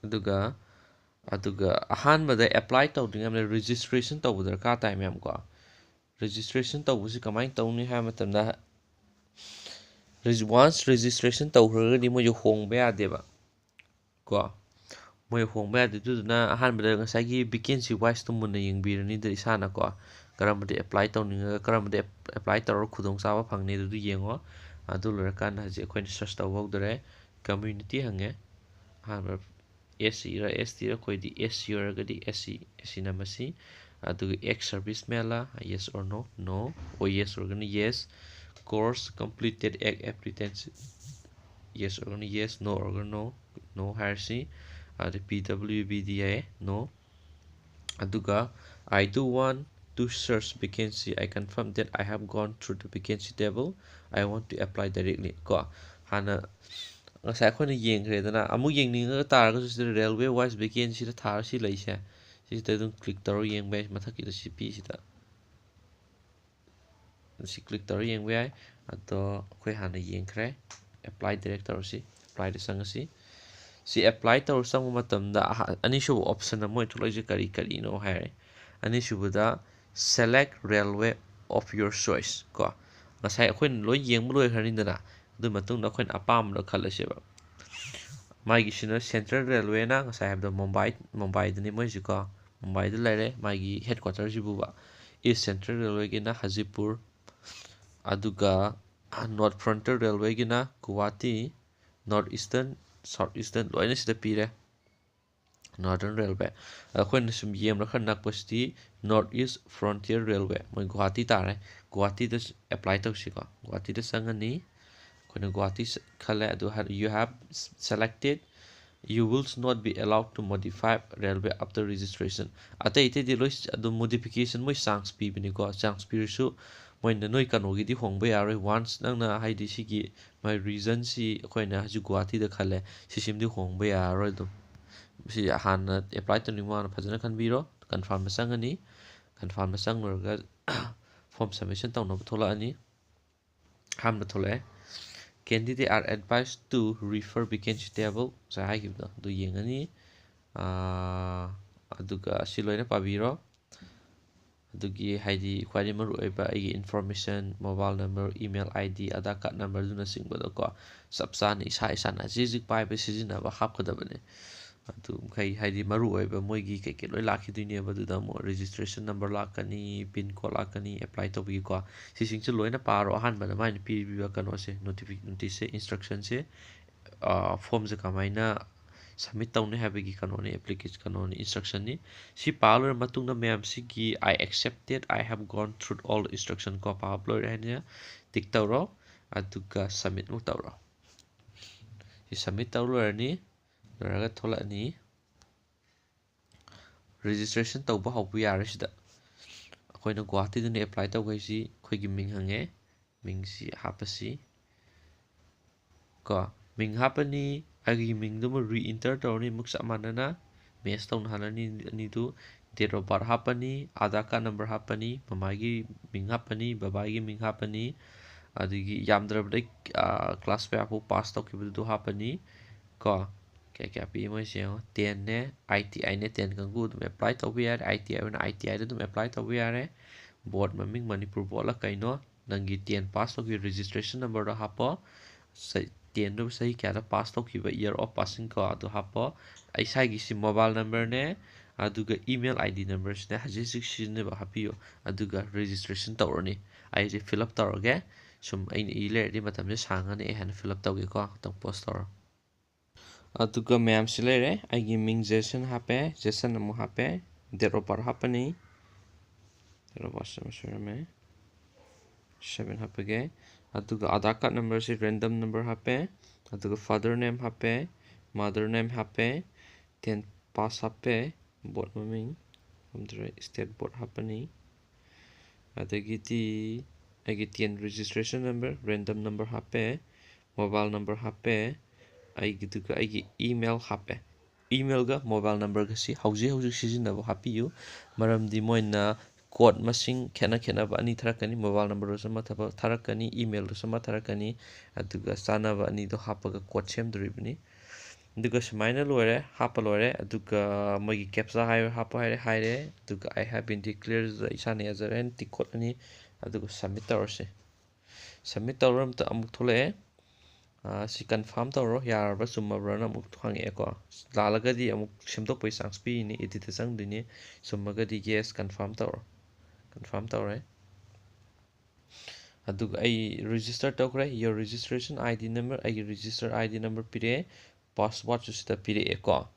ꯑꯗꯨꯒ ꯑꯗꯨꯒ ꯑꯍꯥꯟꯕꯗ ꯑꯦꯄ꯭ꯂꯥꯏ ꯇꯧꯗ꯭ꯔꯤꯉꯩꯗ ꯔꯦꯖꯤꯁꯇ꯭ꯔꯦꯁꯟ ꯇꯧꯕ ꯗꯔꯀꯥꯔ ꯇꯥꯏ ꯃꯌꯥꯝ ꯀꯣ꯫ ꯔꯦꯖꯤꯁꯇ꯭ꯔꯦꯁꯟ ꯇꯧꯕꯁꯤ ꯀꯃꯥꯏꯅ ꯇꯧꯅꯤ ꯍꯥꯏꯕ ꯃꯇꯝꯗ, ꯋꯥꯟꯁ ꯔꯦꯖꯤꯁꯇ꯭ꯔꯦꯁꯟ ꯇꯧꯈ꯭ꯔꯒꯗꯤ ꯃꯣꯏꯁꯦ ꯍꯣꯡꯕ ꯌꯥꯗꯦꯕ ꯀꯣ꯫ ꯃꯣꯏ ꯍꯣꯡꯕ ꯌꯥꯗꯦ꯫ ꯑꯗꯨꯗꯨꯅ ꯑꯍꯥꯟꯕꯗ ꯉꯁꯥꯏꯒꯤ ꯚꯦꯀꯦꯟꯁꯤ ꯋꯥꯏꯁꯇꯣ ꯃꯨꯟꯅ ꯌꯦꯡꯕꯤꯔꯅꯤꯗ ꯏꯁꯥꯅꯀꯣ, ꯀꯔꯝꯕꯗ ꯑꯦꯄ꯭ꯂꯥꯏ ꯇꯧꯅꯤꯡꯉꯒ ꯀꯔꯝꯕꯗ ꯑꯦꯄ꯭ꯂꯥꯏ ꯇꯧꯔꯒ ꯈꯨꯗꯣꯡꯆꯥꯕ ꯐꯪꯅꯤ ꯑꯗꯨꯗꯨ ꯌꯦꯡꯉꯣ꯫ ꯑꯗꯨ ꯂꯣꯏꯔꯀꯥꯟꯗ ꯍꯧꯖꯤꯛ ꯑꯩꯈꯣꯏꯅ ꯁꯔꯁ ꯇꯧꯕ ꯍꯧꯗꯣꯔꯦ꯫ ꯀꯝꯃ꯭ꯌꯨꯅꯤꯇꯤ ꯍꯪꯉꯦ꯫ ꯑꯍꯥꯟꯕ ꯑꯦꯁ ꯁꯤꯔ ꯑꯦꯁ ꯇꯤꯔ, ꯑꯩꯈꯣꯏꯗꯤ ꯑꯦꯁ ꯁꯤ ꯑꯣꯏꯔꯒꯗꯤ ꯑꯦꯁ ꯁꯤ, ꯑꯦꯁ ꯁꯤ ꯅꯝꯃꯁꯤ꯫ ꯑꯗꯨꯒ ꯑꯦꯛꯁ ꯁꯔꯚꯤꯁ ꯃꯦꯟꯂ, yes or no? No꯫ ꯑꯣ, ꯌꯦꯁ ꯑꯣꯏꯔꯒꯅ yes. Course completed act apprentice, yes ꯑꯣꯏꯔꯒꯅ ꯌꯦꯁ, ꯅꯣ ꯑꯣꯏꯔꯒꯅ ꯅꯣ, ꯅꯣ ꯍꯥꯏꯔꯁꯤ꯫ ꯑꯗ ꯄꯤ ꯗꯕ꯭ꯂꯤꯎ ꯕꯤꯗꯤ ꯌꯥꯏꯌꯦ, ꯅꯣ꯫ ꯑꯗꯨꯒ I do want to search vacancy, I confirm that I have gone through the vacancy table, I want to apply directly ꯀꯣ꯫ ꯍꯥꯟꯅ ꯉꯁꯥꯏ ꯑꯩꯈꯣꯏꯅ ꯌꯦꯡꯈ꯭ꯔꯦꯗꯅ, ꯑꯃꯨꯛ ꯌꯦꯡꯅꯤꯡꯉꯒ ꯇꯥꯔꯒꯁꯨ ꯁꯤꯗ ꯔꯦꯜꯋꯦ ꯋꯥꯏꯁ ꯚꯦꯀꯦꯟꯁꯤꯗ ꯊꯥꯔ ꯁꯤ ꯂꯩꯁꯦ, ꯁꯤꯁꯤꯗ ꯑꯗꯨꯝ ꯀ꯭ꯂꯤꯛ ꯇꯧꯔꯒ ꯌꯦꯡꯕ ꯌꯥꯏ꯫ ꯃꯊꯛꯀꯤꯗ ꯁꯤ ꯄꯤꯁꯤꯗ ꯁꯤ ꯀ꯭ꯂꯤꯛ ꯇꯧꯔ ꯌꯦꯡꯕ ꯌꯥꯏ꯫ ꯑꯗꯣ ꯑꯩꯈꯣꯏ ꯍꯥꯟꯅ ꯌꯦꯡꯈ꯭ꯔꯦ꯫ ꯑꯦꯄ꯭ꯂꯥꯏ ꯗꯥꯏꯔꯦꯛ ꯇꯧꯔꯁꯤ꯫ ꯑꯦꯄ꯭ꯂꯥꯏꯗ ꯆꯪꯉꯁꯤ꯫ ꯁꯤ ꯑꯦꯄ꯭ꯂꯥꯏ ꯇꯧꯔ ꯆꯪꯕ ꯃꯇꯝꯗ ꯑꯍ-, ꯑꯅꯤꯁꯨꯕ ꯑꯣꯞꯁꯟ ꯑꯃ ꯑꯣꯏꯅ ꯊꯣꯛꯂꯛꯏꯁꯦ ꯀꯔꯤ ꯀꯔꯤꯅꯣ ꯍꯥꯏꯔꯦ꯫ ꯑꯅꯤꯁꯨꯕꯗ select railway of your choice ꯀꯣ꯫ ꯉꯁꯥꯏ ꯑꯩꯈꯣꯏꯅ ꯂꯣꯏ ꯌꯦꯡꯕ ꯂꯣꯏꯈ꯭ꯔꯅꯤꯗꯅ, ꯑꯗꯨ ꯃꯇꯨꯡꯗ ꯑꯩꯈꯣꯏꯅ ꯑꯄꯥꯝꯕꯗꯣ ꯈꯜꯂꯁꯦꯕ꯫ ꯃꯥꯒꯤꯁꯤꯅ ꯁꯦꯟꯇ꯭ꯔꯦꯜ ꯔꯦꯜꯋꯦꯅ ꯉꯁꯥꯏ ꯍꯥꯏꯕꯗꯣ ꯃꯨꯝꯕꯥꯏ, ꯃꯨꯝꯕꯥꯏꯗꯅꯤ ꯃꯣꯏꯁꯤꯀꯣ꯫ ꯃꯨꯝꯕꯥꯏꯗ ꯂꯩꯔꯦ ꯃꯥꯒꯤ ꯍꯦꯗ ꯀ꯭ꯋꯥꯇꯔꯁꯤꯕꯨꯕ꯫ ꯏꯁ ꯁꯦꯟꯇ꯭ꯔꯦꯜ ꯔꯦꯜꯋꯦꯒꯤꯅ ꯍꯖꯤꯄꯨꯔ, ꯑꯗꯨꯒ ꯅꯣꯔꯠ ꯐ꯭ꯔꯟꯇꯤꯌꯔ ꯔꯦꯜꯋꯦꯒꯤꯅ Guwahati, north eastern, south eastern ꯂꯣꯏꯅ ꯁꯤꯗ ꯄꯤꯔꯦ꯫ Northern railway. ꯑꯩꯈꯣꯏꯅ ꯁꯨꯝ ꯌꯦꯡꯕꯗ ꯈꯔ ꯅꯛꯄꯁꯤꯗꯤ ꯅꯣꯔꯠ ꯏꯁ ꯐ꯭ꯔꯣꯟꯇꯤꯌꯔ ꯔꯦꯜꯋꯦ, ꯃꯣꯏ ꯒꯨꯋꯥꯍꯥꯇꯤ ꯇꯥꯔꯦ꯫ ꯒꯨꯋꯥꯍꯥꯇꯤꯗ ꯑꯦꯄ꯭ꯂꯥꯏ ꯇꯧꯁꯤꯀꯣ꯫ ꯒꯨꯋꯥꯍꯥꯇꯤꯗ ꯆꯪꯉꯅꯤ꯫ ꯑꯩꯈꯣꯏꯅ ꯒꯨꯋꯥꯍꯥꯇꯤ ꯈꯜꯂꯦ꯫ ꯑꯗꯨ you have selected, you will not be allowed to modify railway after registration꯫ ꯑꯇꯩ ꯑꯇꯩꯗꯤ ꯂꯣꯏ ꯑꯗꯨꯝ ꯃꯣꯗꯤꯐꯤꯀꯦꯁꯟ ꯃꯣꯏ ꯆꯥꯟꯁ ꯄꯤꯕꯅꯤꯀꯣ꯫ ꯆꯥꯟꯁ ꯄꯤꯔꯁꯨ ꯃꯣꯏꯅ ꯅꯣꯏ ꯀꯩꯅꯣꯒꯤꯗꯤ ꯍꯣꯡꯕ ꯌꯥꯔꯣꯏ꯫ ꯋꯥꯟꯁ ꯅꯪꯅ ꯍꯥꯏꯗꯤ ꯁꯤꯒꯤ ꯃꯥꯏ ꯔꯤꯖꯟꯁꯤ ꯑꯩꯈꯣꯏꯅ ꯍꯧꯖꯤꯛ ꯒꯨꯋꯥꯍꯥꯇꯤꯗ ꯈꯜꯂꯦ, ꯁꯤꯁꯤꯃꯗꯤ ꯍꯣꯡꯕ ꯌꯥꯔꯔꯣꯏ ꯑꯗꯨꯝ꯫ ꯁꯤ ꯍꯥꯟꯅ ꯑꯦꯄ꯭ꯂꯥꯏ ꯇꯧꯅꯤꯡꯕ ꯃꯥꯅ ꯐꯖꯅ ꯈꯟꯕꯤꯔꯣ꯫ ꯀꯟꯐꯥꯔꯝꯗ ꯆꯪꯉꯅꯤ꯫ ꯀꯟꯐꯥꯔꯝꯗ ꯆꯪꯂꯨꯔꯒ ꯐꯣꯝ ꯁꯕꯃꯤꯁꯟ ꯇꯧꯅꯕ ꯊꯣꯛꯂꯛꯑꯅꯤ꯫ ꯑꯍꯥꯟꯕ ꯊꯣꯛꯂꯛꯑꯦ, "Candidate are advised to refer vacancy table" ꯉꯁꯥꯏ ꯍꯥꯏꯈꯤꯕꯗꯣ ꯑꯗꯨ ꯌꯦꯡꯉꯅꯤ꯫ ꯑꯗꯨꯒ ꯁꯤ ꯂꯣꯏꯅ ꯄꯥꯕꯤꯔꯣ꯫ ꯑꯗꯨꯒꯤ ꯍꯥꯏꯗꯤ ꯈ꯭ꯋꯥꯏꯗꯒꯤ ꯃꯔꯨꯑꯣꯏꯕ ꯑꯩꯒꯤ information, mobile number, email I D, Aadhaar card ꯅꯝꯕꯔꯗꯨꯅꯆꯤꯡꯕꯗꯣꯀꯣ, ꯆꯞ ꯆꯥꯅ ꯏꯁꯥ ꯏꯁꯥꯅ ꯍꯧꯖꯤꯛ ꯍꯧꯖꯤꯛ ꯄꯥꯏꯕ ꯁꯤꯖꯤꯟꯅꯕ ꯍꯥꯞꯀꯗꯕꯅꯦ꯫ ꯑꯗꯨ ꯃꯈꯩ ꯍꯥꯏꯗꯤ ꯃꯔꯨꯑꯣꯏꯕ ꯃꯣꯏꯒꯤ ꯀꯩꯀꯩ ꯂꯣꯏ ꯂꯥꯛꯈꯤꯗꯣꯏꯅꯦꯕ꯫ ꯑꯗꯨꯗ ꯑꯃꯨꯛ ꯔꯦꯖꯤꯁꯇ꯭ꯔꯦꯁꯟ ꯅꯝꯕꯔ ꯂꯥꯛꯀꯅꯤ, ꯄꯤꯟ ꯀꯣꯗ ꯂꯥꯛꯀꯅꯤ, ꯑꯦꯄ꯭ꯂꯥꯏ ꯇꯧꯕꯒꯤꯀꯣ꯫ ꯁꯤꯁꯤꯡꯁꯦ ꯂꯣꯏꯅ ꯄꯥꯔꯣ꯫ ꯑꯍꯥꯟꯕꯗ ꯃꯥꯏꯅ ꯄꯤꯔꯤꯕ ꯀꯩꯅꯣꯁꯦ, ꯅꯣꯇꯤꯐꯤ-, ꯅꯣꯇꯤꯁꯁꯦ, ꯏꯟꯁꯇ꯭ꯔꯛꯁꯟꯁꯦ, ꯐꯣꯝꯁꯦ ꯀꯃꯥꯏꯅ ꯁꯕꯃꯤꯠ ꯇꯧꯅꯤ ꯍꯥꯏꯕꯒꯤ ꯀꯩꯅꯣꯅꯤ, ꯑꯦꯄ꯭ꯂꯤꯀꯦꯁꯟ ꯀꯩꯅꯣꯅꯤ, ꯏꯟꯁꯇ꯭ꯔꯛꯁꯟꯅꯤ꯫ ꯁꯤ ꯄꯥ ꯂꯣꯏꯔ ꯃꯇꯨꯡꯗ ꯃꯌꯥꯝꯁꯤꯒꯤ "I accepted, I have gone through all instruction" ꯀꯣ ꯄꯥꯕ ꯂꯣꯏꯔꯦ ꯍꯥꯏꯅ ꯇꯤꯛ ꯇꯧꯔꯣ꯫ ꯑꯗꯨꯒ ꯁꯕꯃꯤꯠ ꯑꯃꯨꯛ ꯇꯧꯔꯣ꯫ ꯁꯤ ꯁꯕꯃꯤꯠ ꯇꯧ ꯂꯣꯏꯔꯅꯤ꯫ ꯂꯣꯏꯔꯒ ꯊꯣꯛꯂꯛꯑꯅꯤ꯫ ꯔꯦꯖꯤꯁꯇ꯭ꯔꯦꯁꯟ ꯇꯧꯕ ꯍꯧꯕ ꯌꯥꯔꯦ ꯁꯤꯗ꯫ ꯑꯩꯈꯣꯏꯅ ꯒꯨꯋꯥꯍꯥꯇꯤꯗꯅ ꯑꯦꯄ꯭ꯂꯥꯏ ꯇꯧꯈꯩꯁꯤ ꯑꯩꯈꯣꯏꯒꯤ ꯃꯤꯡ ꯍꯪꯉꯦ꯫ ꯃꯤꯡꯁꯤ ꯍꯥꯞꯄꯁꯤ꯫ ꯀꯣ, ꯃꯤꯡ ꯍꯥꯞꯄꯅꯤ, ꯑꯩꯒꯤ ꯃꯤꯡꯗꯨ ꯑꯃꯨꯛ ꯔꯤꯏꯟꯇꯔ ꯇꯧꯔꯅꯤ, ꯑꯃꯨꯛ ꯆꯞ ꯃꯥꯟꯅꯅ ꯃꯦꯠꯆ ꯇꯧꯅꯍꯜꯂꯅꯤ ꯑꯅꯤꯗꯨ꯫ Date of birth ꯍꯥꯞꯄꯅꯤ, ꯑꯙꯥꯔ ꯀꯥꯔꯗ ꯅꯝꯕꯔ ꯍꯥꯞꯄꯅꯤ, ꯃꯃꯥꯒꯤ ꯃꯤꯡ ꯍꯥꯞꯄꯅꯤ, ꯕꯕꯥꯒꯤ ꯃꯤꯡ ꯍꯥꯞꯄꯅꯤ, ꯑꯗꯒꯤ ꯌꯥꯝꯗ꯭ꯔꯕꯗ, ꯑꯥ, ꯀ꯭ꯂꯥꯁ ꯀꯌꯥ ꯐꯥꯎ ꯄꯥꯁ ꯇꯧꯈꯤꯕꯗꯨ ꯍꯥꯞꯄꯅꯤ꯫ ꯀꯣ, ꯀꯌꯥ ꯀꯌꯥ ꯄꯤ ꯃꯣꯏꯁꯦ ꯌꯦꯡꯉꯣ꯫ ꯇꯦꯟꯅꯦ, ꯑꯥꯏ ꯇꯤ ꯑꯥꯏꯅꯦ, ꯇꯦꯟ ꯀꯥꯡꯕꯨ ꯑꯗꯨꯝ ꯑꯦꯄ꯭ꯂꯥꯏ ꯇꯧꯕ ꯌꯥꯔꯦ, ꯑꯥꯏ ꯇꯤ ꯑꯥꯏ ꯑꯣꯏꯅ ꯑꯥꯏ ꯇꯤ ꯑꯥꯏꯗ ꯑꯗꯨꯝ ꯑꯦꯄ꯭ꯂꯥꯏ ꯇꯧꯕ ꯌꯥꯔꯦ꯫ ꯕꯣꯔꯗ ꯃꯃꯤꯡ ꯃꯅꯤꯄꯨꯔ ꯕꯣꯔꯗꯂ ꯀꯩꯅꯣ, ꯅꯪꯒꯤ ꯇꯦꯟ ꯄꯥꯁ ꯇꯧꯈꯤꯕ ꯔꯦꯖꯤꯁꯇ꯭ꯔꯦꯁꯟ ꯅꯝꯕꯔꯗꯣ ꯍꯥꯞꯄꯣ꯫ ꯆ-, ꯇꯦꯟꯗꯨ ꯆꯍꯤ ꯀꯌꯥꯗ ꯄꯥꯁ ꯇꯧꯈꯤꯕ, year of passing ꯀꯣ, ꯑꯗꯨ ꯍꯥꯞꯄꯣ꯫ ꯏꯁꯥꯒꯤ ꯁꯤ ꯃꯣꯕꯥꯏꯜ ꯅꯝꯕꯔꯅꯦ, ꯑꯗꯨꯒ ꯏꯃꯦꯜ ꯑꯥꯏ ꯗꯤ ꯅꯝꯕꯔꯁꯤꯅꯦ ꯍꯧꯖꯤꯛ ꯍꯧꯖꯤꯛ ꯁꯤꯖꯤꯟꯅꯕ ꯍꯥꯞꯄꯤꯌꯨ, ꯑꯗꯨꯒ ꯔꯦꯖꯤꯁꯇ꯭ꯔꯦꯁꯟ ꯇꯧꯔꯅꯤ꯫ ꯑꯩꯁꯦ ꯐꯤꯜ ꯑꯞ ꯇꯧꯔꯒꯦ꯫ ꯁꯨꯝ ꯑꯩꯅ ꯏ ꯂꯩꯔꯗꯤ ꯃꯇꯝꯁꯦ ꯁꯥꯡꯉꯅꯤ, ꯑꯩ ꯍꯥꯟꯅ ꯐꯤꯜ ꯑꯞ ꯇꯧꯒꯦꯀꯣ, ꯉꯥꯛꯇꯪ ꯄꯣꯁ ꯇꯧꯔꯣ꯫ ꯑꯗꯨꯒ ꯃꯌꯥꯝꯁꯤ ꯂꯩꯔꯦ, ꯑꯩꯒꯤ ꯃꯤꯡ ꯖꯦꯁꯟ ꯍꯥꯞꯄꯦ, ꯖꯦꯁꯟ ꯑꯃꯨꯛ ꯍꯥꯞꯄꯦ, date of birth ꯍꯥꯞꯄꯅꯤ, date of birth ꯑꯃ ꯁꯣꯏꯔꯝꯃꯦ, ꯁꯚꯦꯟ ꯍꯥꯞꯄꯒꯦ꯫ ꯑꯗꯨꯒ ꯑꯙꯥꯔ ꯀꯥꯔꯗ ꯅꯝꯕꯔꯁꯤ ꯔꯦꯟꯗꯝ ꯅꯝꯕꯔ ꯍꯥꯞꯄꯦ, ꯑꯗꯨꯒ ꯐꯥꯗꯔ ꯅꯦꯝ ꯍꯥꯞꯄꯦ, ꯃꯥꯗꯔ ꯅꯦꯝ ꯍꯥꯞꯄꯦ, ꯇꯦꯟ ꯄꯥꯁ ꯍꯥꯞꯄꯦ, ꯕꯣꯔꯗ ꯃꯃꯤꯡ ꯈꯪꯗ꯭ꯔꯦ, ꯁ꯭ꯇꯦꯠ ꯕꯣꯔꯗ ꯍꯥꯞꯄꯅꯤ꯫ ꯑꯗꯒꯤꯗꯤ ꯑꯩꯒꯤ ten registration number, random number ꯍꯥꯞꯄꯦ, ꯃꯣꯕꯥꯏꯜ ꯅꯝꯕꯔ ꯍꯥꯞꯄꯦ, ꯑꯩꯒꯤꯗꯨꯒ ꯑꯩꯒꯤ ꯏꯃꯦꯜ ꯍꯥꯞꯄꯦ꯫ emailꯒ mobile numberꯒꯁꯤ ꯍꯧꯖꯤꯛ ꯍꯧꯖꯤꯛ ꯁꯤꯖꯤꯟꯅꯕ ꯍꯥꯞꯄꯤꯌꯨ꯫ ꯃꯔꯝꯗꯤ ꯃꯣꯏꯅ code ꯃꯁꯤꯡ ꯈꯦꯠꯅ ꯈꯦꯠꯅꯕ ꯑꯅꯤ ꯊꯥꯔꯛꯀꯅꯤ, mobile numberꯗꯁꯨ ꯑꯃ ꯊꯕꯛ ꯊꯥꯔꯛꯀꯅꯤ, emailꯗꯁꯨ ꯑꯃ ꯊꯥꯔꯛꯀꯅꯤ꯫ ꯑꯗꯨꯒ ꯆꯥꯟꯅꯕ ꯑꯅꯤꯗꯣ ꯍꯥꯞꯄꯒ code ꯁꯦꯝꯗꯣꯔꯤꯕꯅꯤ꯫ ꯑꯗꯨꯒ ꯁꯨꯃꯥꯏꯅ ꯂꯣꯏꯔꯦ, ꯍꯥꯞꯄ ꯂꯣꯏꯔꯦ꯫ ꯑꯗꯨꯒ ꯃꯣꯏꯒꯤ captcha ꯍꯥꯏ ꯍꯥꯞꯄꯣ ꯍꯥꯏꯔꯦ, ꯍꯥꯏꯔꯦ꯫ ꯑꯗꯨꯒ "I have been declared" ꯏꯁꯥꯅ ꯌꯥꯖꯔꯦ ꯍꯥꯏꯅ tick ꯈꯣꯠꯂꯅꯤ꯫ ꯑꯗꯨꯒ submit ꯇꯧꯔꯁꯤ꯫ Submit ꯇꯧꯔ ꯑꯃꯇ ꯑꯃꯨꯛ ꯊꯣꯛꯂꯛꯑꯦ꯫ ꯑꯥ, ꯁꯤ confirm ꯇꯧꯔꯣ, ꯌꯥꯔꯕ꯭ꯔꯥ ꯆꯨꯝꯃꯕ꯭ꯔꯥꯅ ꯑꯃꯨꯛ ꯍꯪꯉꯛꯑꯦꯀꯣ꯫ ꯂꯥꯜꯂꯒꯗꯤ ꯑꯃꯨꯛ ꯁꯦꯝꯗꯣꯛꯄꯒꯤ chance ꯄꯤꯔꯤꯅꯤ, editꯇ ꯆꯪꯗꯣꯏꯅꯤ꯫ ꯆꯨꯝꯃꯒꯗꯤ yes, confirm ꯇꯧꯔꯣ꯫ Confirm ꯇꯧꯔꯦ꯫ ꯑꯗꯨꯒ ꯑꯩ register ꯇꯧꯈ꯭ꯔꯦ꯫ Your registration I D number, ꯑꯩꯒꯤ register I D number ꯄꯤꯔꯛꯑꯦ꯫ Passwordꯁꯨ ꯁꯤꯗ ꯄꯤꯔꯛꯑꯦꯀꯣ꯫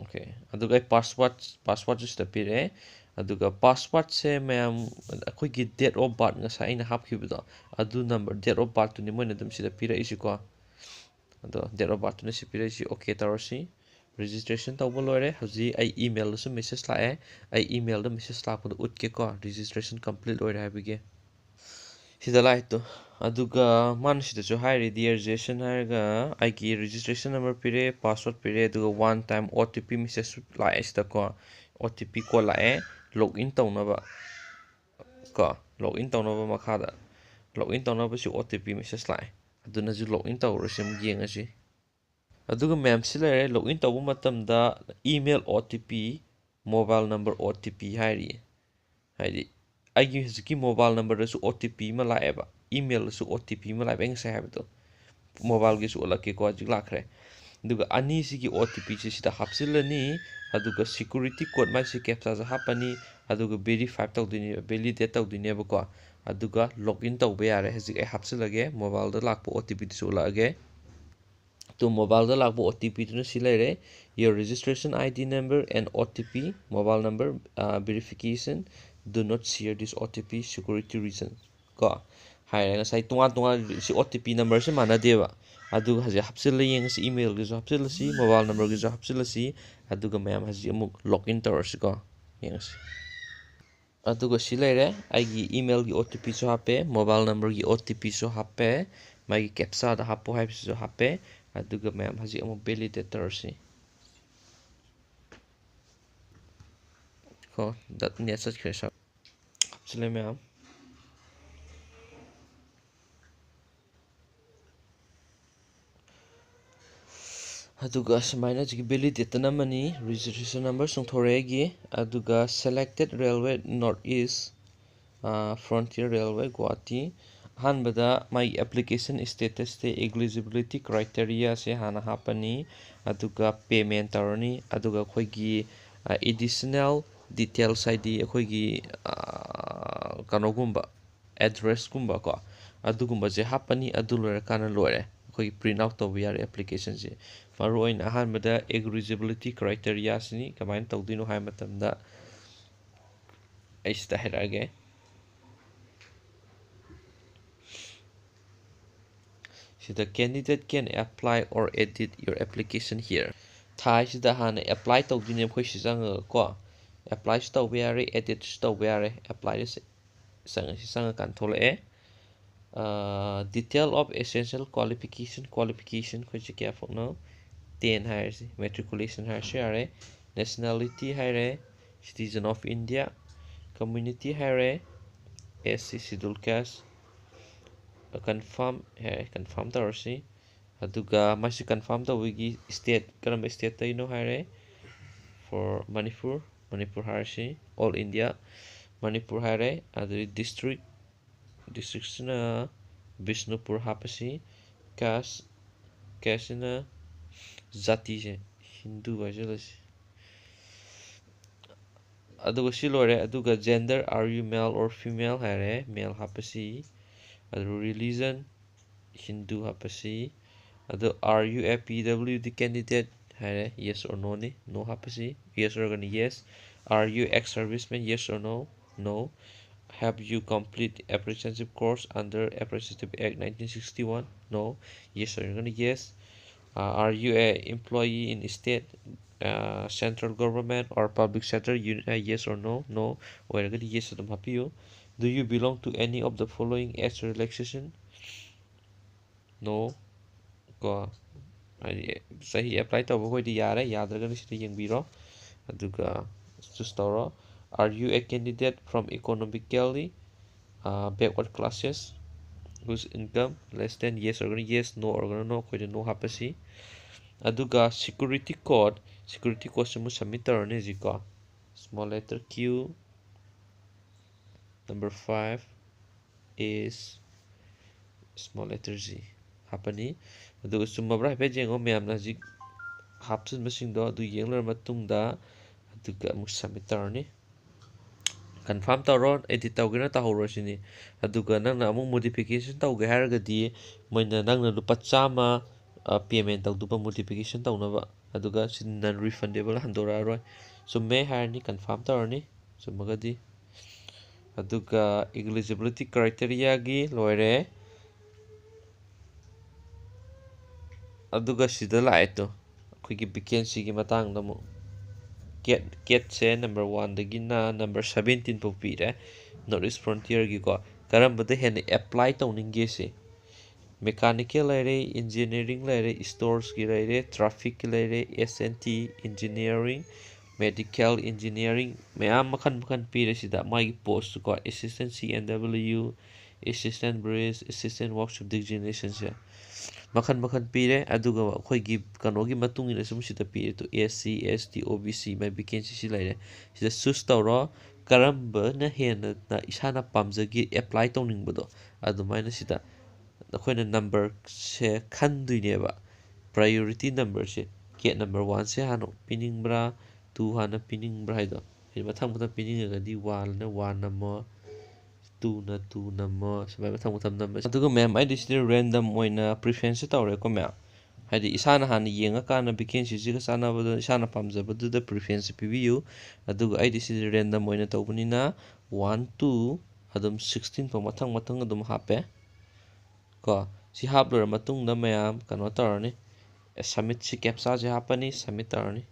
Okay, ꯑꯗꯨꯒ ꯑꯩ password, passwordꯁꯨ ꯁꯤꯗ ꯄꯤꯔꯛꯑꯦ꯫ ꯑꯗꯨꯒ passwordꯁꯦ ꯃꯌꯥꯝ, ꯑꯩꯈꯣꯏꯒꯤ date of birth ꯉꯁꯥꯏ ꯑꯩꯅ ꯍꯥꯞꯈꯤꯕꯗꯣ, ꯑꯗꯨ number, date of birthꯇꯨꯅꯤ ꯃꯣꯏꯅ ꯑꯗꯨꯝ ꯁꯤꯗ ꯄꯤꯔꯛꯏꯁꯤꯀꯣ꯫ ꯑꯗꯣ date of birthꯇꯨꯅ ꯁꯤ ꯄꯤꯔꯛꯏꯁꯤ꯫ Okay ꯇꯧꯔꯁꯤ꯫ Registration ꯇꯧꯕ ꯂꯣꯏꯔꯦ꯫ ꯍꯧꯖꯤꯛ ꯑꯩ emailꯗꯁꯨ message ꯂꯥꯛꯑꯦ꯫ ꯑꯩ emailꯗ message ꯂꯥꯛꯄꯗꯣ ꯎꯠꯀꯦꯀꯣ, registration complete ꯑꯣꯏꯔꯦ ꯍꯥꯏꯕꯒꯤ꯫ ꯁꯤꯗ ꯂꯥꯛꯑꯦ ꯇꯨ꯫ ꯑꯗꯨꯒ ꯃꯥꯅ ꯁꯤꯗꯁꯨ ꯍꯥꯏꯔꯤ, "Dear Jason" ꯍꯥꯏꯔꯒ ꯑꯩꯒꯤ registration number ꯄꯤꯔꯦ, password ꯄꯤꯔꯦ, ꯑꯗꯨꯒ one time O T P message ꯂꯥꯛꯑꯦ ꯁꯤꯗꯀꯣ꯫ O T P code ꯂꯥꯛꯑꯦ, login ꯇꯧꯅꯕ ꯀꯣ, login ꯇꯧꯅꯕ ꯃꯈꯥꯗ꯫ Login ꯇꯧꯅꯕꯁꯨ O T P message ꯂꯥꯛꯑꯦ꯫ ꯑꯗꯨꯅꯁꯨ login ꯇꯧꯔꯁꯤ, ꯑꯃꯨꯛ ꯌꯦꯡꯉꯁꯤ꯫ ꯑꯗꯨꯒ ꯃꯌꯥꯝ ꯁꯤ ꯂꯩꯔꯦ, login ꯇꯧꯕ ꯃꯇꯝꯗ email O T P, mobile number O T P ꯍꯥꯏꯔꯤ꯫ ꯍꯥꯏꯗꯤ ꯑꯩꯒꯤ ꯍꯧꯖꯤꯛꯀꯤ mobile numberꯗꯁꯨ O T P ꯑꯃ ꯂꯥꯛꯑꯦꯕ, emailꯗꯁꯨ O T P ꯑꯃ ꯂꯥꯛꯑꯦꯕ, ꯑꯩ ꯉꯁꯥꯏ ꯍꯥꯏꯕꯗꯣ꯫ Mobileꯒꯤꯁꯨ ꯎꯠꯂꯛꯀꯦꯀꯣ, ꯍꯧꯖꯤꯛ ꯂꯥꯛꯈ꯭ꯔꯦ꯫ ꯑꯗꯨꯒ ꯑꯅꯤꯁꯤꯒꯤ O T Pꯁꯦ ꯁꯤꯗ ꯍꯥꯞꯆꯤꯜꯂꯅꯤ, ꯑꯗꯨꯒ security code, ꯃꯥꯏꯁꯤ captchaꯁꯦ ꯍꯥꯞꯄꯅꯤ, ꯑꯗꯨꯒ verify ꯇꯧꯗꯣꯏꯅꯦ, validate ꯇꯧꯗꯣꯏꯅꯦꯕꯀꯣ꯫ ꯑꯗꯨꯒ login ꯇꯧꯕ ꯌꯥꯔꯦ꯫ ꯍꯧꯖꯤꯛ ꯑꯩ ꯍꯥꯞꯆꯤꯜꯂꯒꯦ, mobileꯗ ꯂꯥꯛꯄ O T Pꯗꯨꯁꯨ ꯎꯠꯂꯛꯑꯒꯦ꯫ ꯇꯨ, mobileꯗ ꯂꯥꯛꯄ O T Pꯗꯨꯅ ꯁꯤ ꯂꯩꯔꯦ, "Your registration I D number and O T P, mobile number, uh, verification, do not share this O T P, security reason" ꯀꯣ꯫ ꯍꯥꯏꯔꯦ꯫ ꯉꯁꯥꯏ ꯇꯣꯉꯥꯟ ꯇꯣꯉꯥꯟ ꯁꯤ O T P numberꯁꯦ ꯃꯥꯟꯅꯗꯦꯕ꯫ ꯑꯗꯨꯒ ꯍꯧꯖꯤꯛ ꯍꯥꯞꯆꯤꯜꯂ ꯌꯦꯡꯉꯁꯤ, emailꯒꯤꯁꯨ ꯍꯥꯞꯆꯤꯜꯂꯁꯤ, mobile numberꯒꯤꯁꯨ ꯍꯥꯞꯆꯤꯜꯂꯁꯤ, ꯑꯗꯨꯒ ꯃꯌꯥꯝ ꯍꯧꯖꯤꯛ ꯑꯃꯨꯛ login ꯇꯧꯔꯁꯤꯀꯣ꯫ ꯌꯦꯡꯉꯁꯤ꯫ ꯑꯗꯨꯒ ꯁꯤ ꯂꯩꯔꯦ, ꯑꯩꯒꯤ emailꯒꯤ O T Pꯁꯨ ꯍꯥꯞꯄꯦ, mobile numberꯒꯤ O T Pꯁꯨ ꯍꯥꯞꯄꯦ, ꯃꯥꯒꯤ captchaꯗ ꯍꯥꯞꯄꯨ ꯍꯥꯏꯕꯁꯤꯁꯨ ꯍꯥꯞꯄꯦ꯫ ꯑꯗꯨꯒ ꯃꯌꯥꯝ ꯍꯧꯖꯤꯛ ꯑꯃꯨꯛ validate ꯇꯧꯔꯁꯤ꯫ ꯀꯣ, dot net ꯆꯠꯈ꯭ꯔꯦ ꯁꯥꯔ꯫ ꯍꯥꯞꯆꯤꯜꯂꯦ ꯃꯌꯥꯝ꯫ ꯑꯗꯨꯒ ꯁꯨꯃꯥꯏꯅ ꯍꯧꯖꯤꯛꯀꯤ validate ꯇ ꯅꯝꯃꯅꯤ, registration number ꯆꯣꯡꯊꯣꯔꯛꯑꯦ ꯑꯩꯒꯤ꯫ ꯑꯗꯨꯒ selected railway North East, ꯑꯥ, Frontier Railway, Guwahati꯫ ꯑꯍꯥꯟꯕꯗ ꯃꯥꯒꯤ application status ꯁꯦ eligibility criteria ꯁꯦ ꯍꯥꯟꯅ ꯍꯥꯞꯄꯅꯤ, ꯑꯗꯨꯒ payment ꯇꯧꯔꯅꯤ, ꯑꯗꯨꯒ ꯑꯩꯈꯣꯏꯒꯤ, ꯑꯥ, additional details, ꯍꯥꯏꯗꯤ ꯑꯩꯈꯣꯏꯒꯤ, ꯑꯥ, ꯀꯩꯅꯣꯒꯨꯝꯕ, address ꯀꯨꯝꯕ ꯀꯣ, ꯑꯗꯨꯒꯨꯝꯕꯁꯦ ꯍꯥꯞꯄꯅꯤ꯫ ꯑꯗꯨ ꯂꯣꯏꯔꯀꯥꯟꯗ ꯂꯣꯏꯔꯦ, ꯑꯩꯈꯣꯏꯒꯤ print out ꯇꯧꯕ ꯌꯥꯔꯦ application ꯁꯦ꯫ ꯃꯔꯨꯑꯣꯏꯅ ꯑꯍꯥꯟꯕꯗ eligibility criteria ꯁꯤꯅꯤ꯫ ꯀꯃꯥꯏꯅ ꯇꯧꯗꯣꯏꯅꯣ ꯍꯥꯏꯕ ꯃꯇꯝꯗ, ꯑꯩ ꯁꯤꯗ ꯍꯥꯏꯔꯛꯑꯒꯦ꯫ ꯁꯤꯗ "Candidate can apply or edit your application here." ꯊꯥꯏꯁꯤꯗ ꯍꯥꯟꯅ apply ꯇꯧꯗꯣꯏꯅꯦ ꯑꯩꯈꯣꯏ ꯁꯤ ꯆꯪꯉꯒ ꯀꯣ꯫ Apply ꯁꯨ ꯇꯧꯕ ꯌꯥꯔꯦ, edit ꯁꯨ ꯇꯧꯕ ꯌꯥꯔꯦ꯫ Apply ꯗ ꯆꯪꯉ-, ꯁꯤ ꯆꯪꯉꯀꯥꯟꯗ ꯊꯣꯛꯂꯛꯑꯦ꯫ ꯑꯥ, detail of essential qualification, qualification ꯑꯩꯈꯣꯏꯁꯦ ꯀꯌꯥ ꯐꯥꯎꯅꯣ? Ten ꯍꯥꯏꯔꯁꯤ, matriculation ꯍꯥꯏꯔꯁꯨ ꯌꯥꯔꯦ, nationality ꯍꯥꯏꯔꯦ, citizen of India, community ꯍꯥꯏꯔꯦ, S C, schedule caste, confirm ꯍꯥꯏꯔꯦ, confirm ꯇꯧꯔꯁꯤ꯫ ꯑꯗꯨꯒ ꯃꯁꯤ confirm ꯇꯧꯕꯒꯤ state, ꯀꯔꯝꯕ state ꯇꯩꯅꯣ ꯍꯥꯏꯔꯦ, for Manipur, Manipur ꯍꯥꯏꯔꯁꯤ, all India, Manipur ꯍꯥꯏꯔꯦ꯫ ꯑꯗꯨꯗꯒꯤ district, district ꯁꯤꯅ ꯕꯤꯁꯅꯨꯄꯨꯔ ꯍꯥꯞꯄꯁꯤ꯫ Caste, caste ꯁꯤꯅ, ꯖꯥꯇꯤꯁꯦ ꯍꯤꯟꯗꯨ ꯍꯥꯏꯖꯜꯂꯁꯤ꯫ ꯑꯗꯨꯒ ꯁꯤ ꯂꯣꯏꯔꯦ꯫ ꯑꯗꯨꯒ gender, are you male or female ꯍꯥꯏꯔꯦ, male ꯍꯥꯞꯄꯁꯤ꯫ ꯑꯗꯨ religion, ꯍꯤꯟꯗꯨ ꯍꯥꯞꯄꯁꯤ꯫ ꯑꯗꯣ "Are you a P W D candidate?" ꯍꯥꯏꯔꯦ, yes or no ꯅꯤ꯫ No ꯍꯥꯞꯄꯁꯤ꯫ Yes ꯑꯣꯏꯔꯒꯅ yes꯫ "Are you ex-serviceman?" Yes or no? No꯫ "Have you complete apprenticeship course under Apprenticeship Act nineteen sixty-one?" No꯫ Yes ꯑꯣꯏꯔꯒꯅ yes꯫ Uh, "Are you a employee in state, uh, central government or public sector unit?" High, yes or no? No ꯑꯣꯏꯔꯒꯗꯤ yes ꯑꯗꯨꯝ ꯍꯥꯞꯄꯤꯌꯨ꯫ "Do you belong to any of the following age relaxation?" No꯫ ꯀꯣ, ꯍꯥꯏꯗꯤ ꯆꯍꯤ ꯑꯦꯄ꯭ꯂꯥꯏ ꯇꯧꯕ ꯑꯩꯈꯣꯏꯗꯤ ꯌꯥꯔꯦ, ꯌꯥꯗ꯭ꯔꯒꯅ ꯁꯤꯗ ꯌꯦꯡꯕꯤꯔꯣ꯫ ꯑꯗꯨꯒ ꯆꯨꯁ ꯇꯧꯔꯣ, "Are you a candidate from economically backward classes whose income less than", yes ꯑꯣꯏꯔꯒꯅ yes, no ꯑꯣꯏꯔꯒꯅ no, ꯑꯩꯈꯣꯏꯗ no ꯍꯥꯞꯄꯁꯤ꯫ ꯑꯗꯨꯒ ꯁꯤꯀ꯭ꯌꯨꯔꯤꯇꯤ ꯀꯣꯗ, ꯁꯤꯀ꯭ꯌꯨꯔꯤꯇꯤ ꯀꯣꯗꯁꯤ ꯑꯃꯨꯛ ꯁꯕꯃꯤꯠ ꯇꯧꯔꯅꯤ ꯍꯧꯖꯤꯛꯀꯣ꯫ Small letter Q, number five is small letter G ꯍꯥꯞꯄꯅꯤ꯫ ꯑꯗꯨꯒ ꯆꯨꯝꯃꯕ꯭ꯔꯥ ꯍꯥꯏꯐꯦꯠ ꯌꯦꯡꯉꯣ, ꯃꯌꯥꯝꯅ ꯍꯧꯖꯤꯛ ꯍꯥꯞꯆꯤꯟꯕꯁꯤꯡꯗꯣ ꯑꯗꯨ ꯌꯦꯡ ꯂꯣꯏꯔ ꯃꯇꯨꯡꯗ ꯑꯗꯨꯒ ꯑꯃꯨꯛ ꯁꯕꯃꯤꯠ ꯇꯧꯔꯅꯤ꯫ ꯀꯟꯐꯥꯔꯝ ꯇꯧꯔꯣ, ꯑꯦꯗꯤꯠ ꯇꯧꯒꯦꯔꯥ ꯇꯧꯍꯧꯔꯣ ꯁꯤꯅꯤ꯫ ꯑꯗꯨꯒ ꯅꯪꯅ ꯑꯃꯨꯛ ꯃꯣꯗꯤꯐꯤꯀꯦꯁꯟ ꯇꯧꯒꯦ ꯍꯥꯏꯔꯒꯗꯤ ꯃꯣꯏꯅ ꯅꯪꯅ ꯂꯨꯄꯥ ꯆꯥꯝꯃ ꯄꯦꯃꯦꯟ ꯇꯧꯗꯧꯕ ꯃꯣꯗꯤꯐꯤꯀꯦꯁꯟ ꯇꯧꯅꯕ, ꯑꯗꯨꯒ ꯁꯤ ꯅꯟ ꯔꯤꯐꯟꯗꯦꯕꯜ ꯍꯟꯗꯣꯔꯛꯑꯔꯣꯏ꯫ ꯆꯨꯝꯃꯦ ꯍꯥꯏꯔꯅꯤ, ꯀꯟꯐꯥꯔꯝ ꯇꯧꯔꯅꯤ ꯆꯨꯝꯃꯒꯗꯤ꯫ ꯑꯗꯨꯒ ꯏꯂꯤꯖꯤꯕꯤꯂꯤꯇꯤ ꯀ꯭ꯔꯥꯏꯇꯦꯔꯤꯌꯥꯒꯤ ꯂꯣꯏꯔꯦ꯫ ꯑꯗꯨꯒ ꯁꯤꯗ ꯂꯥꯛꯑꯦ ꯇꯨ, ꯑꯩꯈꯣꯏꯒꯤ ꯚꯦꯀꯦꯟꯁꯤꯒꯤ ꯃꯇꯥꯡꯗ ꯑꯃꯨꯛ꯫ ꯀꯦꯠ, ꯀꯦꯠꯁꯦ ꯅꯝꯕꯔ ꯋꯥꯟꯗꯒꯤꯅ ꯅꯝꯕꯔ ꯁꯕꯦꯟꯇꯤꯟ ꯐꯥꯎ ꯄꯤꯔꯦ, ꯅꯣꯔꯠ ꯏꯁ ꯐ꯭ꯔꯣꯟꯇꯤꯌꯔꯒꯤꯀꯣ꯫ ꯀꯔꯝꯕꯗ ꯍꯦꯟꯅ ꯑꯦꯄ꯭ꯂꯥꯏ ꯇꯧꯅꯤꯡꯒꯦ ꯁꯤ? ꯃꯦꯀꯥꯅꯤꯀꯦꯜ ꯂꯩꯔꯦ, ꯏꯟꯖꯤꯅꯤꯌꯥꯔꯤꯡ ꯂꯩꯔꯦ, ꯁ꯭ꯇꯣꯔꯁꯀꯤ ꯂꯩꯔꯦ, ꯇ꯭ꯔꯥꯐꯤꯛꯀꯤ ꯂꯩꯔꯦ, S N T engineering, medical engineering, ꯃꯌꯥꯝ ꯃꯈꯜ ꯃꯈꯜ ꯄꯤꯔꯦ ꯁꯤꯗ꯫ ꯃꯥꯒꯤ ꯄꯣꯁꯇꯨꯀꯣ, assistant C N W, assistant bridge, assistant workshop ꯗꯤꯖꯤꯒꯅꯦꯁꯟꯁꯦ ꯃꯈꯜ ꯃꯈꯜ ꯄꯤꯔꯦ꯫ ꯑꯗꯨꯒ ꯑꯩꯈꯣꯏꯒꯤ ꯀꯩꯅꯣꯒꯤ ꯃꯇꯨꯡ ꯏꯟꯅ ꯁꯨꯝ ꯁꯤꯗ ꯄꯤꯔꯦ ꯇꯨ, ꯑꯦꯁ ꯁꯤ, ꯑꯦꯁ ꯇꯤ, ꯑꯣ ꯕꯤ ꯁꯤ, ꯃꯥꯏ ꯚꯦꯀꯦꯟꯁꯤ ꯁꯤ ꯂꯩꯔꯦ꯫ ꯁꯤꯗ ꯆꯨꯁ ꯇꯧꯔꯣ, ꯀꯔꯝꯕꯅ ꯍꯦꯟꯅ ꯏꯁꯥꯅ ꯄꯥꯝꯖꯒꯦ ꯑꯦꯄ꯭ꯂꯥꯏ ꯇꯧꯅꯤꯡꯕꯗꯣ, ꯑꯗꯨꯃꯥꯏꯅ ꯁꯤꯗ ꯑꯩꯈꯣꯏꯅ ꯅꯝꯕꯔꯁꯦ ꯈꯟꯗꯣꯏꯅꯦꯕ꯫ ꯄ꯭ꯔꯥꯏꯌꯣꯔꯤꯇꯤ ꯅꯝꯕꯔꯁꯦ, ꯀꯦꯠ ꯅꯝꯕꯔ ꯋꯥꯟꯁꯦ ꯍꯥꯟꯅ ꯄꯤꯅꯤꯡꯕ꯭ꯔꯥ, ꯇꯨ ꯍꯥꯟꯅ ꯄꯤꯅꯤꯡꯕ꯭ꯔꯥ ꯍꯥꯏꯗꯣ꯫ ꯍꯥꯏꯗꯤ ꯃꯊꯪ ꯃꯊꯪ ꯄꯤꯅꯤꯡꯉꯒꯗꯤ ꯋꯥꯟꯅ ꯋꯥꯟ ꯅꯝꯃꯣ, ꯇꯨꯅ ꯇꯨ ꯅꯝꯃꯣ, ꯁꯨꯃꯥꯏꯅ ꯃꯊꯪ ꯃꯊꯪ ꯅꯝꯃꯦ꯫ ꯑꯗꯨꯒ ꯃꯌꯥꯝ ꯑꯩꯗꯤ ꯁꯤꯗ ꯔꯦꯟꯗꯝ ꯑꯣꯏꯅ ꯄ꯭ꯔꯤꯐꯔꯦꯟꯁꯁꯦ ꯇꯧꯔꯦꯀꯣ ꯃꯌꯥꯝ꯫ ꯍꯥꯏꯗꯤ ꯏꯁꯥꯅ ꯍꯥꯟꯅ ꯌꯦꯡꯉꯀꯥꯟꯗ ꯚꯦꯀꯦꯟꯁꯤꯁꯤꯒ ꯆꯥꯟꯅꯕꯗ ꯏꯁꯥꯅ ꯄꯥꯝꯖꯕꯗꯨꯗ ꯄ꯭ꯔꯤꯐꯔꯦꯟꯁꯁꯦ ꯄꯤꯕꯤꯌꯨ꯫ ꯑꯗꯨꯒ ꯑꯩꯗꯤ ꯁꯤꯗ ꯔꯦꯟꯗꯝ ꯑꯣꯏꯅ ꯇꯧꯕꯅꯤꯅ ꯋꯥꯟ ꯇꯨ ꯑꯗꯨꯝ ꯁꯤꯛꯁꯇꯤꯟ ꯐꯥꯎ ꯃꯊꯪ ꯃꯊꯪ ꯑꯗꯨꯝ ꯍꯥꯞꯄꯦ꯫ ꯀꯣ, ꯁꯤ ꯍꯥꯞ ꯂꯣꯏꯔ ꯃꯇꯨꯡꯗ ꯃꯌꯥꯝ ꯀꯩꯅꯣ ꯇꯧꯔꯅꯤ, ꯁꯕꯃꯤꯠꯁꯤ ꯀꯦꯞꯆꯥꯁꯦ ꯍꯥꯞꯄꯅꯤ, ꯁꯕꯃꯤꯠ ꯇꯧꯔꯅꯤ꯫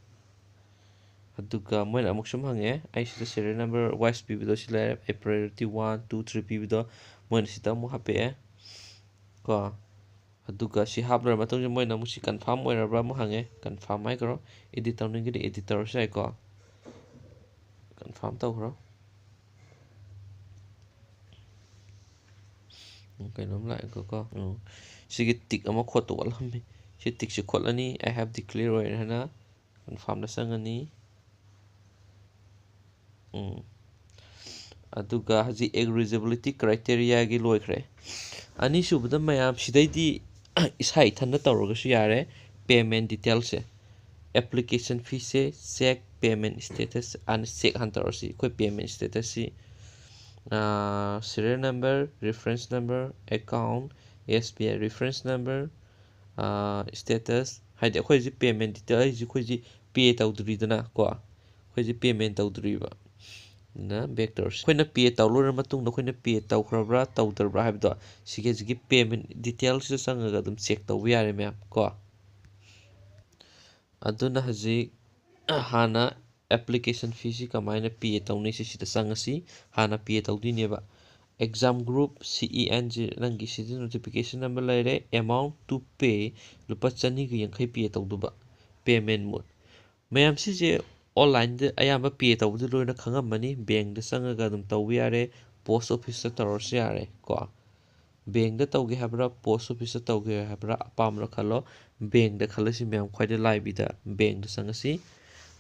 ꯑꯗꯨꯒ ꯃꯣꯏꯅ ꯑꯃꯨꯛ ꯁꯨꯝ ꯍꯪꯉꯛꯑꯦ, ꯑꯩ ꯁꯤꯗ ꯁꯦꯔꯤꯌꯦꯜ ꯅꯝꯕꯔ ꯋꯥꯏꯁ ꯄꯤꯕꯗꯣ ꯁꯤ ꯂꯩꯔꯦ, ꯑꯩ ꯄ꯭ꯔꯥꯏꯌꯣꯔꯤꯇꯤ ꯋꯥꯟ, ꯇꯨ, ꯊ꯭ꯔꯤ ꯄꯤꯕꯗꯣ ꯃꯣꯏꯅ ꯁꯤꯗ ꯑꯃꯨꯛ ꯍꯥꯞꯄꯛꯑꯦ꯫ ꯀꯣ, ꯑꯗꯨꯒ ꯁꯤ ꯍꯥꯞꯂꯣꯏꯔ ꯃꯇꯨꯡꯁꯤꯗ ꯃꯣꯏꯅ ꯑꯃꯨꯛ ꯁꯤ ꯀꯟꯐꯥꯔꯝ ꯑꯣꯏꯔꯕ꯭ꯔꯥ ꯑꯃꯨꯛ ꯍꯪꯉꯦ꯫ ꯀꯟꯐꯥꯔꯝ ꯍꯥꯏꯈ꯭ꯔꯣ꯫ ꯏꯗꯤꯠ ꯇꯧꯅꯤꯡꯉꯗꯤ ꯏꯗꯤꯠ ꯇꯧꯔꯁꯨ ꯌꯥꯏꯀꯣ꯫ ꯀꯟꯐꯥꯔꯝ ꯇꯧꯈ꯭ꯔꯣ꯫ ꯎꯝ, ꯀꯩꯅꯣꯝ ꯂꯥꯛꯑꯦꯀꯣ꯫ ꯎꯝ, ꯁꯤꯒꯤ ꯇꯤꯛ ꯑꯃ ꯈꯣꯠꯇ ꯋꯥꯠꯂꯝꯃꯤ꯫ ꯁꯤ ꯇꯤꯛꯁꯤ ꯈꯣꯠꯂꯅꯤ꯫ "I have declare" ꯑꯣꯏꯔꯦ ꯍꯥꯏꯅ ꯀꯟꯐꯥꯔꯝꯗ ꯆꯪꯉꯅꯤ꯫ ꯎꯝ꯫ ꯑꯗꯨꯒ ꯍꯧꯖꯤꯛ eligibility criteriaꯒꯤ ꯂꯣꯏꯈ꯭ꯔꯦ꯫ ꯑꯅꯤꯁꯨꯕꯗ ꯃꯌꯥꯝ ꯁꯤꯗꯩꯗꯤ ꯏꯁꯥ ꯏꯊꯟꯗ ꯇꯧꯔꯒꯁꯨ ꯌꯥꯔꯦ꯫ Payment detailꯁꯦ, application feeꯁꯦ, check, payment status, ꯑꯅ check ꯍꯥꯟꯅ ꯇꯧꯔꯁꯤ꯫ ꯑꯩꯈꯣꯏ payment statusꯁꯤ, ah, serial number, reference number, account, S B I reference number, ah, status, ꯍꯥꯏꯗꯤ ꯑꯩꯈꯣꯏ ꯍꯧꯖꯤꯛ payment detail ꯍꯥꯏꯁꯤ ꯑꯩꯈꯣꯏꯁꯤ pay ꯇꯧꯗ꯭ꯔꯤꯗꯅ ꯀꯣ, ꯑꯩꯈꯣꯏꯁꯤ payment ꯇꯧꯗ꯭ꯔꯤꯕ꯫ ꯑꯗꯨꯅ back ꯇꯧꯔꯁꯤ꯫ ꯑꯩꯈꯣꯏꯅ pay ꯇꯧ ꯂꯣꯏꯔ ꯃꯇꯨꯡꯗ ꯑꯩꯈꯣꯏꯅ pay ꯇꯧꯈ꯭ꯔꯕ꯭ꯔꯥ ꯇꯧꯗ꯭ꯔꯕ꯭ꯔꯥ ꯍꯥꯏꯕꯗꯣ ꯁꯤꯒꯤ ꯍꯧꯖꯤꯛꯀꯤ payment detailꯁꯤꯗ ꯆꯪꯉꯒ ꯑꯗꯨꯝ check ꯇꯧꯕ ꯌꯥꯔꯦ ꯃꯌꯥꯝ ꯀꯣ꯫ ꯑꯗꯨꯅ ꯍꯧꯖꯤꯛ ꯍꯥꯟꯅ application feeꯁꯤ ꯀꯃꯥꯏꯅ pay ꯇꯧꯅꯤ ꯁꯤ ꯁꯤꯗ ꯆꯪꯉꯁꯤ꯫ ꯍꯥꯟꯅ pay ꯇꯧꯗꯣꯏꯅꯦꯕ꯫ Exam group C E N ꯁꯤ ꯅꯪꯒꯤ citizen notification number ꯂꯩꯔꯦ꯫ Amount to pay ꯂꯨꯄꯥ ꯆꯅꯤꯒ ꯌꯥꯡꯈꯩ pay ꯇꯧꯗꯧꯕ꯫ Payment mode꯫ ꯃꯌꯥꯝ ꯁꯤꯁꯦ onlineꯗ ꯑꯌꯥꯝꯕ pay ꯇꯧꯕꯗꯤ ꯂꯣꯏꯅ ꯈꯪꯉꯝꯃꯅꯤ꯫ Bankꯇ ꯆꯪꯉꯒ ꯑꯗꯨꯝ ꯇꯧꯕ ꯌꯥꯔꯦ, post officeꯇ ꯇꯧꯔꯁꯨ ꯌꯥꯔꯦ ꯀꯣ꯫ Bankꯇ ꯇꯧꯒꯦ ꯍꯥꯏꯕ꯭ꯔꯥ, post officeꯇ ꯇꯧꯒꯦ ꯍꯥꯏꯕ꯭ꯔꯥ, ꯑꯄꯥꯝꯕꯗꯣ ꯈꯜꯂꯣ꯫ Bankꯇ ꯈꯜꯂꯁꯤ ꯃꯌꯥꯝ ꯈ꯭ꯋꯥꯏꯗꯒꯤ ꯂꯥꯏꯕꯤꯗ, bankꯇ ꯆꯪꯉꯁꯤ꯫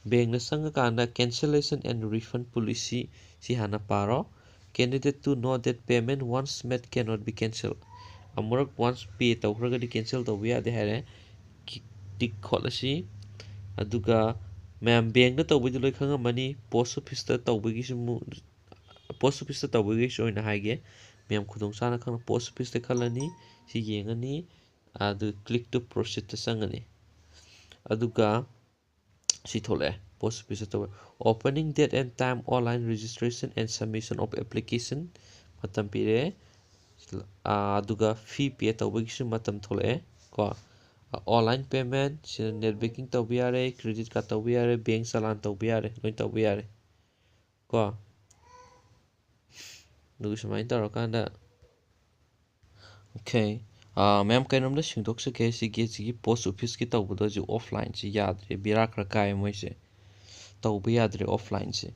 Bankꯇ ꯆꯪꯉꯀꯥꯟꯗ cancellation and refund policy ꯁꯤ ꯍꯥꯟꯅ ꯄꯥꯔꯣ꯫ Candidate to know that payment once made cannot be cancelled꯫ ꯑꯃꯨꯔꯛ once pay ꯇꯧꯈ꯭ꯔꯒꯗꯤ cancel ꯇꯧꯕ ꯌꯥꯗꯦ ꯍꯥꯏꯔꯦ꯫ Tick ꯈꯣꯠꯂꯁꯤ꯫ ꯑꯗꯨꯒ ꯃꯌꯥꯝ bankꯇ ꯇꯧꯕꯩꯗꯤ ꯂꯣꯏ ꯈꯪꯉꯝꯃꯅꯤ꯫ Post officeꯇ ꯇꯧꯕꯒꯤꯁꯨ ꯑꯃꯨꯛ, post officeꯇ ꯇꯧꯕꯒꯤꯁꯨ ꯑꯣꯏꯅ ꯍꯥꯏꯒꯦ꯫ ꯃꯌꯥꯝ ꯈꯨꯗꯣꯡ ꯆꯥꯅ ꯈꯪꯅ post officeꯇ ꯈꯜꯂꯅꯤ꯫ ꯁꯤ ꯌꯦꯡꯉꯅꯤ꯫ ꯑꯗꯨ click to proceedꯇ ꯆꯪꯉꯅꯤ꯫ ꯑꯗꯨꯒ ꯁꯤ ꯊꯣꯛꯂꯛꯑꯦ, post officeꯇ ꯇꯧꯋꯦ꯫ Opening date and time, online registration and submission of application, ꯃꯇꯝ ꯄꯤꯔꯛꯑꯦ꯫ ꯑꯥ, ꯑꯗꯨꯒ fee pay ꯇꯧꯕꯒꯤꯁꯨ ꯃꯇꯝ ꯊꯣꯛꯂꯛꯑꯦ ꯀꯣ꯫ Online payment, ꯁꯤꯗ net banking ꯇꯧꯕ ꯌꯥꯔꯦ, credit card ꯇꯧꯕ ꯌꯥꯔꯦ, bank ꯆꯂꯥꯟ ꯇꯧꯕ ꯌꯥꯔꯦ, ꯂꯣꯏ ꯇꯧꯕ ꯌꯥꯔꯦ ꯀꯣ꯫ ꯑꯗꯨꯒ ꯁꯨꯃꯥꯏꯅ ꯇꯧꯔꯀꯥꯟꯗ, okay, ꯃꯌꯥꯝ, ꯀꯩꯅꯣꯝꯗ ꯁꯦꯡꯗꯣꯛꯆꯒꯦ꯫ ꯁꯤꯒꯤ ꯁꯤꯒꯤ ꯄꯣꯁ ꯑꯣꯐꯤꯁꯀꯤ ꯇꯧꯕꯗꯣ ꯍꯧꯖꯤꯛ ꯑꯣꯐꯂꯥꯏꯟꯁꯤ ꯌꯥꯗ꯭ꯔꯦ, ꯕꯦꯔꯥ ꯈꯔ ꯀꯥꯏ ꯃꯣꯏꯁꯦ, ꯇꯧꯕ ꯌꯥꯗ꯭ꯔꯦ ꯑꯣꯐꯂꯥꯏꯟꯁꯦ꯫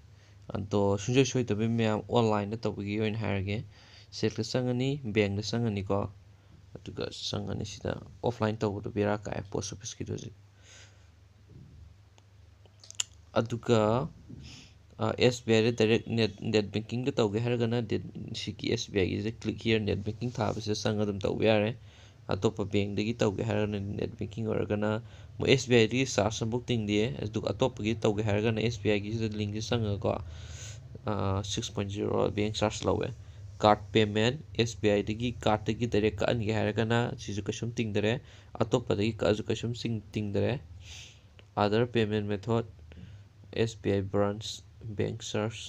ꯑꯗꯣ ꯁꯨꯡꯁꯣꯏ ꯁꯣꯏꯗꯕꯤ ꯃꯌꯥꯝ ꯑꯣꯟꯂꯥꯏꯟꯗ ꯇꯧꯕꯒꯤ ꯑꯣꯏꯅ ꯍꯥꯏꯔꯒꯦ꯫ ꯁꯦꯜꯗ ꯆꯪꯉꯅꯤ, ꯕꯦꯡꯗ ꯆꯪꯉꯅꯤꯀꯣ, ꯑꯗꯨꯒ ꯆꯪꯉꯅꯤ꯫ ꯁꯤꯗ ꯑꯣꯐꯂꯥꯏꯟ ꯇꯧꯕꯗꯣ ꯕꯦꯔꯥ ꯀꯥꯏ ꯄꯣꯁ ꯑꯣꯐꯤꯁꯀꯤꯗꯣ ꯍꯧꯖꯤꯛ꯫ ꯑꯗꯨꯒ ꯑꯦꯁ ꯕꯤ ꯑꯥꯏꯗ ꯗꯥꯏꯔꯦꯛ ꯅꯦꯠ ꯅꯦꯠ ꯕꯦꯡꯀꯤꯡꯗ ꯇꯧꯒꯦ ꯍꯥꯏꯔꯒꯅ ꯁꯤꯒꯤ ꯑꯦꯁ ꯕꯤ ꯑꯥꯏꯒꯤꯁꯤꯗ ꯀ꯭ꯂꯤꯛ ꯍꯤꯌꯔ ꯅꯦꯠ ꯕꯦꯡꯀꯤꯡ ꯊꯥꯕꯁꯤꯗ ꯆꯪꯉꯒ ꯑꯗꯨꯝ ꯇꯧꯕ ꯌꯥꯔꯦ꯫ ꯑꯇꯣꯞꯄ ꯕꯦꯡꯗꯒꯤ ꯇꯧꯒꯦ ꯍꯥꯏꯔꯒꯅ ꯅꯦꯠ ꯕꯦꯡꯀꯤꯡ ꯑꯣꯏꯔꯒꯅ ꯃꯣꯏ ꯑꯦꯁ ꯕꯤ ꯑꯥꯏꯗꯒꯤ ꯆꯥꯔꯖ ꯑꯃꯐꯥꯎ ꯇꯤꯡꯗꯦ꯫ ꯑꯗꯨꯒ ꯑꯇꯣꯞꯄꯒꯤ ꯇꯧꯒꯦ ꯍꯥꯏꯔꯒꯅ ꯑꯦꯁ ꯕꯤ ꯑꯥꯏꯒꯤꯁꯤꯗ ꯂꯤꯡꯁꯦ ꯆꯪꯉꯒꯀꯣ, six point zero bank charge ꯂꯧꯋꯦ꯫ ꯀꯥꯔꯠ ꯄꯦꯃꯦꯟ, ꯑꯦꯁ ꯕꯤ ꯑꯥꯏꯗꯒꯤ ꯀꯥꯔꯠꯇꯒꯤ ꯗꯥꯏꯔꯦꯛ ꯀꯛꯍꯟꯒꯦ ꯍꯥꯏꯔꯒꯅ ꯁꯤꯁꯨ ꯀꯩꯁꯨꯝ ꯇꯤꯡꯗꯔꯦ꯫ ꯑꯇꯣꯞꯄꯗꯒꯤ ꯀꯛꯑꯁꯨ ꯀꯩꯁꯨꯝ ꯆꯤꯡ ꯇꯤꯡꯗꯔꯦ꯫ Other payment method, S B I branch, bank charge,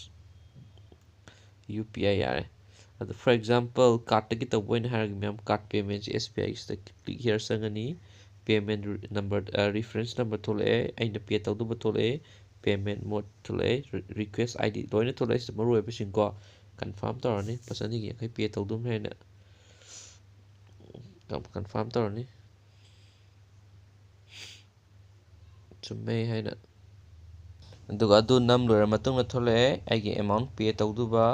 U P I ꯌꯥꯔꯦ꯫ ꯑꯗꯣ for example ꯀꯥꯔꯠꯇꯒꯤ ꯇꯧꯕ ꯑꯣꯏꯅ ꯍꯥꯏꯔꯒ ꯃꯌꯥꯝ, ꯀꯥꯔꯠ ꯄꯦꯃꯦꯟꯁꯦ ꯑꯦꯁ ꯕꯤ ꯑꯥꯏꯒꯤꯁꯤꯗ ꯀ꯭ꯂꯤꯛ ꯍꯤꯌꯔ ꯆꯪꯉꯅꯤ꯫ ꯄꯦꯃꯦꯟ ꯅꯝꯕꯔ, ꯔꯤꯐꯔꯦꯟꯁ ꯅꯝꯕꯔ ꯊꯣꯛꯂꯛꯑꯦ, ꯑꯩꯅ ꯄꯦ ꯇꯧꯗꯧꯕ ꯊꯣꯛꯂꯛꯑꯦ, ꯄꯦꯃꯦꯟ ꯃꯣꯠ ꯊꯣꯛꯂꯛꯑꯦ, ꯔꯤꯀ꯭ꯋꯦꯁ ꯑꯥꯏ ꯗꯤ ꯂꯣꯏꯅ ꯊꯣꯛꯂꯛꯑꯦ꯫ ꯁꯤꯗ ꯃꯔꯨ ꯑꯣꯏꯕꯁꯤꯡꯀꯣ꯫ ꯀꯟꯐꯥꯔꯝ ꯇꯧꯔꯅꯤ, ꯂꯨꯄꯥ ꯆꯅꯤꯒꯤ ꯌꯥꯡꯈꯩ ꯄꯦ ꯇꯧꯗꯧꯅꯤ ꯍꯥꯏꯅ ꯀꯟꯐꯥꯔꯝ ꯇꯧꯔꯅꯤ꯫ ꯆꯨꯝꯃꯦ ꯍꯥꯏꯅ꯫ ꯑꯗꯨꯒ ꯑꯗꯨ ꯅꯝ ꯂꯣꯏꯔ ꯃꯇꯨꯡꯗ ꯊꯣꯛꯂꯛꯑꯦ ꯑꯩꯒꯤ ꯑꯦꯃꯥꯎꯟ ꯄꯦ ꯇꯧꯗꯧꯕ꯫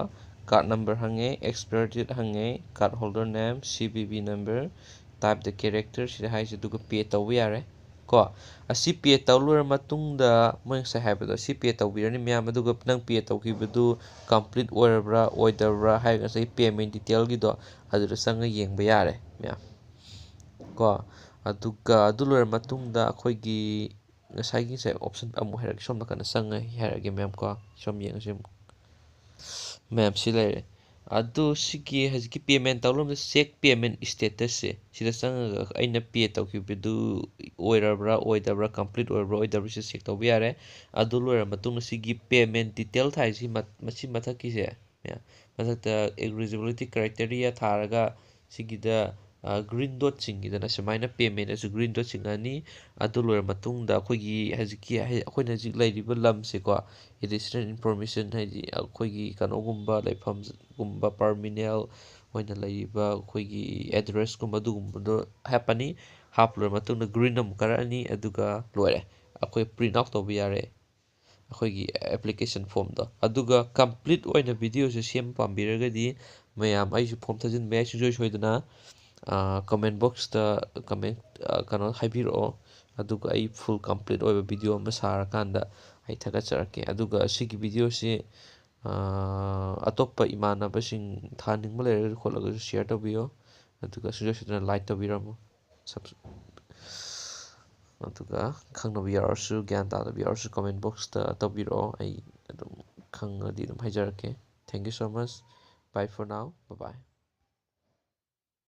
ꯀꯥꯔꯠ ꯅꯝꯕꯔ ꯍꯪꯉꯦ, ꯑꯦꯛꯁꯄꯥꯌꯔ ꯗꯦꯠ ꯍꯪꯉꯦ, card holder name, C V V number, type the character ꯁꯤꯗ ꯍꯥꯏꯁꯦ, ꯑꯗꯨꯒ ꯄꯦ ꯇꯧꯕ ꯌꯥꯔꯦ ꯀꯣ꯫ ꯑꯁꯤ ꯄꯦ ꯇꯧ ꯂꯣꯏꯔ ꯃꯇꯨꯡꯗ ꯃꯣꯏ ꯉꯁꯥꯏ ꯍꯥꯏꯕꯗꯣ ꯑꯁꯤ ꯄꯦ ꯇꯧꯕꯤꯔꯅꯤ ꯃꯌꯥꯝ꯫ ꯑꯗꯨꯒ ꯅꯪ ꯄꯦ ꯇꯧꯈꯤꯕꯗꯨ ꯀꯝꯄ꯭ꯂꯤꯠ ꯑꯣꯏꯔꯕ꯭ꯔꯥ ꯑꯣꯏꯗꯕ꯭ꯔꯥ ꯍꯥꯏꯔꯒ ꯉꯁꯥꯏꯒꯤ ꯄꯦꯃꯦꯟ ꯗꯤꯇꯦꯜꯒꯤꯗꯣ ꯑꯗꯨꯗ ꯆꯪꯉ ꯌꯦꯡꯕ ꯌꯥꯔꯦ ꯃꯌꯥꯝ ꯀꯣ꯫ ꯑꯗꯨꯒ ꯑꯗꯨ ꯂꯣꯏꯔ ꯃꯇꯨꯡꯗ ꯑꯩꯈꯣꯏꯒꯤ ꯉꯁꯥꯏꯒꯤ ꯉꯁꯥꯏ ꯑꯣꯞꯁꯟ ꯑꯃꯨꯛ ꯍꯥꯏꯔꯛꯀꯦ, ꯁꯣꯝ ꯅꯥꯀꯟꯗ ꯆꯪꯉ ꯍꯥꯏꯔꯛꯑꯒꯦ ꯃꯌꯥꯝ ꯀꯣ꯫ ꯁꯣꯝ ꯌꯦꯡꯉꯁꯤ ꯑꯃꯨꯛ꯫ ꯃꯌꯥꯝ ꯁꯤ ꯂꯩꯔꯦ꯫ ꯑꯗꯨ ꯁꯤꯒꯤ ꯍꯧꯖꯤꯛꯀꯤ ꯄꯦꯃꯦꯟ ꯇꯧꯔꯝꯗ ꯆꯦꯛ ꯄꯦꯃꯦꯟ ꯁ꯭ꯇꯦꯇꯁꯁꯦ ꯁꯤꯗ ꯆꯪꯉꯒ ꯑꯩꯅ ꯄꯦ ꯇꯧꯈꯤꯕꯗꯨ ꯑꯣꯏꯔꯕ꯭ꯔꯥ ꯑꯣꯏꯗꯕ꯭ꯔꯥ, ꯀꯝꯄ꯭ꯂꯤꯠ ꯑꯣꯏꯔꯕ꯭ꯔꯥ ꯑꯣꯏꯗꯕ꯭ꯔꯥ ꯁꯤ ꯆꯦꯛ ꯇꯧꯕ ꯌꯥꯔꯦ꯫ ꯑꯗꯨ ꯂꯣꯏꯔ ꯃꯇꯨꯡꯗ ꯁꯤꯒꯤ ꯄꯦꯃꯦꯟ ꯗꯤꯇꯦꯜ ꯍꯥꯏꯁꯤ ꯃ-, ꯃꯁꯤ ꯃꯊꯛꯀꯤꯁꯦ ꯃꯊꯛꯇ eligibility criteria ꯊꯥꯔꯒ ꯁꯤꯒꯤꯗ ꯒ꯭ꯔꯤꯟ ꯗꯣꯠ ꯆꯤꯡꯉꯤꯗꯅ, ꯁꯨꯃꯥꯏꯅ ꯄꯦꯃꯦꯟ ꯑꯁꯨ ꯒ꯭ꯔꯤꯟ ꯗꯣꯠ ꯆꯤꯡꯉꯅꯤ꯫ ꯑꯗꯨ ꯂꯣꯏꯔ ꯃꯇꯨꯡꯗ ꯑꯩꯈꯣꯏꯒꯤ ꯍꯧꯖꯤꯛꯀꯤ ꯍꯥꯏ- ꯑꯩꯈꯣꯏꯅ ꯍꯧꯖꯤꯛ ꯂꯩꯔꯤꯕ ꯂꯝꯁꯦꯀꯣ, ꯑꯦꯗꯤꯁꯅꯦꯜ ꯏꯟꯐꯣꯔꯃꯦꯁꯟ ꯍꯥꯏꯗꯤ ꯑꯩꯈꯣꯏꯒꯤ ꯀꯩꯅꯣꯒꯨꯝꯕ, ꯂꯩꯐꯝꯒꯨꯝꯕ, ꯄꯔꯃꯤꯅꯦꯜ ꯑꯣꯏꯅ ꯂꯩꯔꯤꯕ ꯑꯩꯈꯣꯏꯒꯤ ꯑꯦꯗ꯭ꯔꯦꯁꯀꯨꯝꯕ ꯑꯗꯨꯒꯨꯝꯕꯗꯣ ꯍꯥꯞꯄꯅꯤ꯫ ꯍꯥꯞꯄ ꯂꯣꯏꯔ ꯃꯇꯨꯡꯗ ꯒ꯭ꯔꯤꯟ ꯑꯃꯨꯛ ꯀꯥꯔꯛꯑꯅꯤ, ꯑꯗꯨꯒ ꯂꯣꯏꯔꯦ, ꯑꯩꯈꯣꯏ ꯄ꯭ꯔꯤꯟ ꯑꯥꯎꯠ ꯇꯧꯕ ꯌꯥꯔꯦ ꯑꯩꯈꯣꯏꯒꯤ ꯑꯦꯄ꯭ꯂꯤꯀꯦꯁꯟ ꯐꯣꯝꯗꯣ꯫ ꯑꯗꯨꯒ ꯀꯝꯄ꯭ꯂꯤꯠ ꯑꯣꯏꯅ ꯚꯤꯗꯤꯑꯣꯁꯦ ꯁꯦꯝꯕ ꯄꯥꯝꯕꯤꯔꯒꯗꯤ ꯃꯌꯥꯝ, ꯑꯩꯁꯨ ꯐꯣꯝ ꯊꯥꯖꯤꯟꯕ ꯌꯥꯏ ꯁꯨꯡꯁꯣꯏ ꯁꯣꯏꯗꯅ꯫ ꯀꯃꯦꯟ ꯕꯣꯛꯁꯇ ꯀꯃꯦꯟ ꯀꯩꯅꯣ ꯍꯥꯏꯕꯤꯔꯛꯑꯣ, ꯑꯗꯨꯒ ꯑꯩ ꯐꯨꯜ ꯀꯝꯄ꯭ꯂꯤꯠ ꯑꯣꯏꯕ ꯚꯤꯗꯤꯑꯣ ꯑꯃ ꯁꯥꯔꯀꯥꯟꯗ ꯑꯩ ꯊꯥꯒꯠꯆꯔꯛꯀꯦ꯫ ꯑꯗꯨꯒ ꯁꯤꯒꯤ ꯚꯤꯗꯤꯑꯣꯁꯤ ꯑꯇꯣꯞꯄ ꯏꯃꯥꯟꯅꯕꯁꯤꯡ ꯊꯥꯅꯤꯡꯕ ꯂꯩꯔꯒꯁꯨ ꯈꯣꯠꯂꯒꯁꯨ ꯁꯤꯌꯔ ꯇꯧꯕꯤꯌꯣ, ꯑꯗꯨꯒ ꯁꯨꯡꯁꯣꯏ ꯁꯣꯏꯗꯅ ꯂꯥꯏꯛ ꯇꯧꯕꯤꯔꯝꯃꯣ꯫ ꯑꯗꯨꯒ ꯈꯪꯗꯕ ꯌꯥꯎꯔꯁꯨ, ꯒ꯭ꯌꯥꯟ ꯇꯥꯗꯕ ꯌꯥꯎꯔꯁꯨ ꯀꯃꯦꯟ ꯕꯣꯛꯁꯇ ꯇꯧꯕꯤꯔꯛꯑꯣ, ꯑꯩ ꯑꯗꯨꯝ ꯈꯪꯉꯗꯤ ꯑꯗꯨꯝ ꯍꯥꯏꯖꯔꯛꯀꯦ꯫ Thank you so much. Bye for now. Bye bye.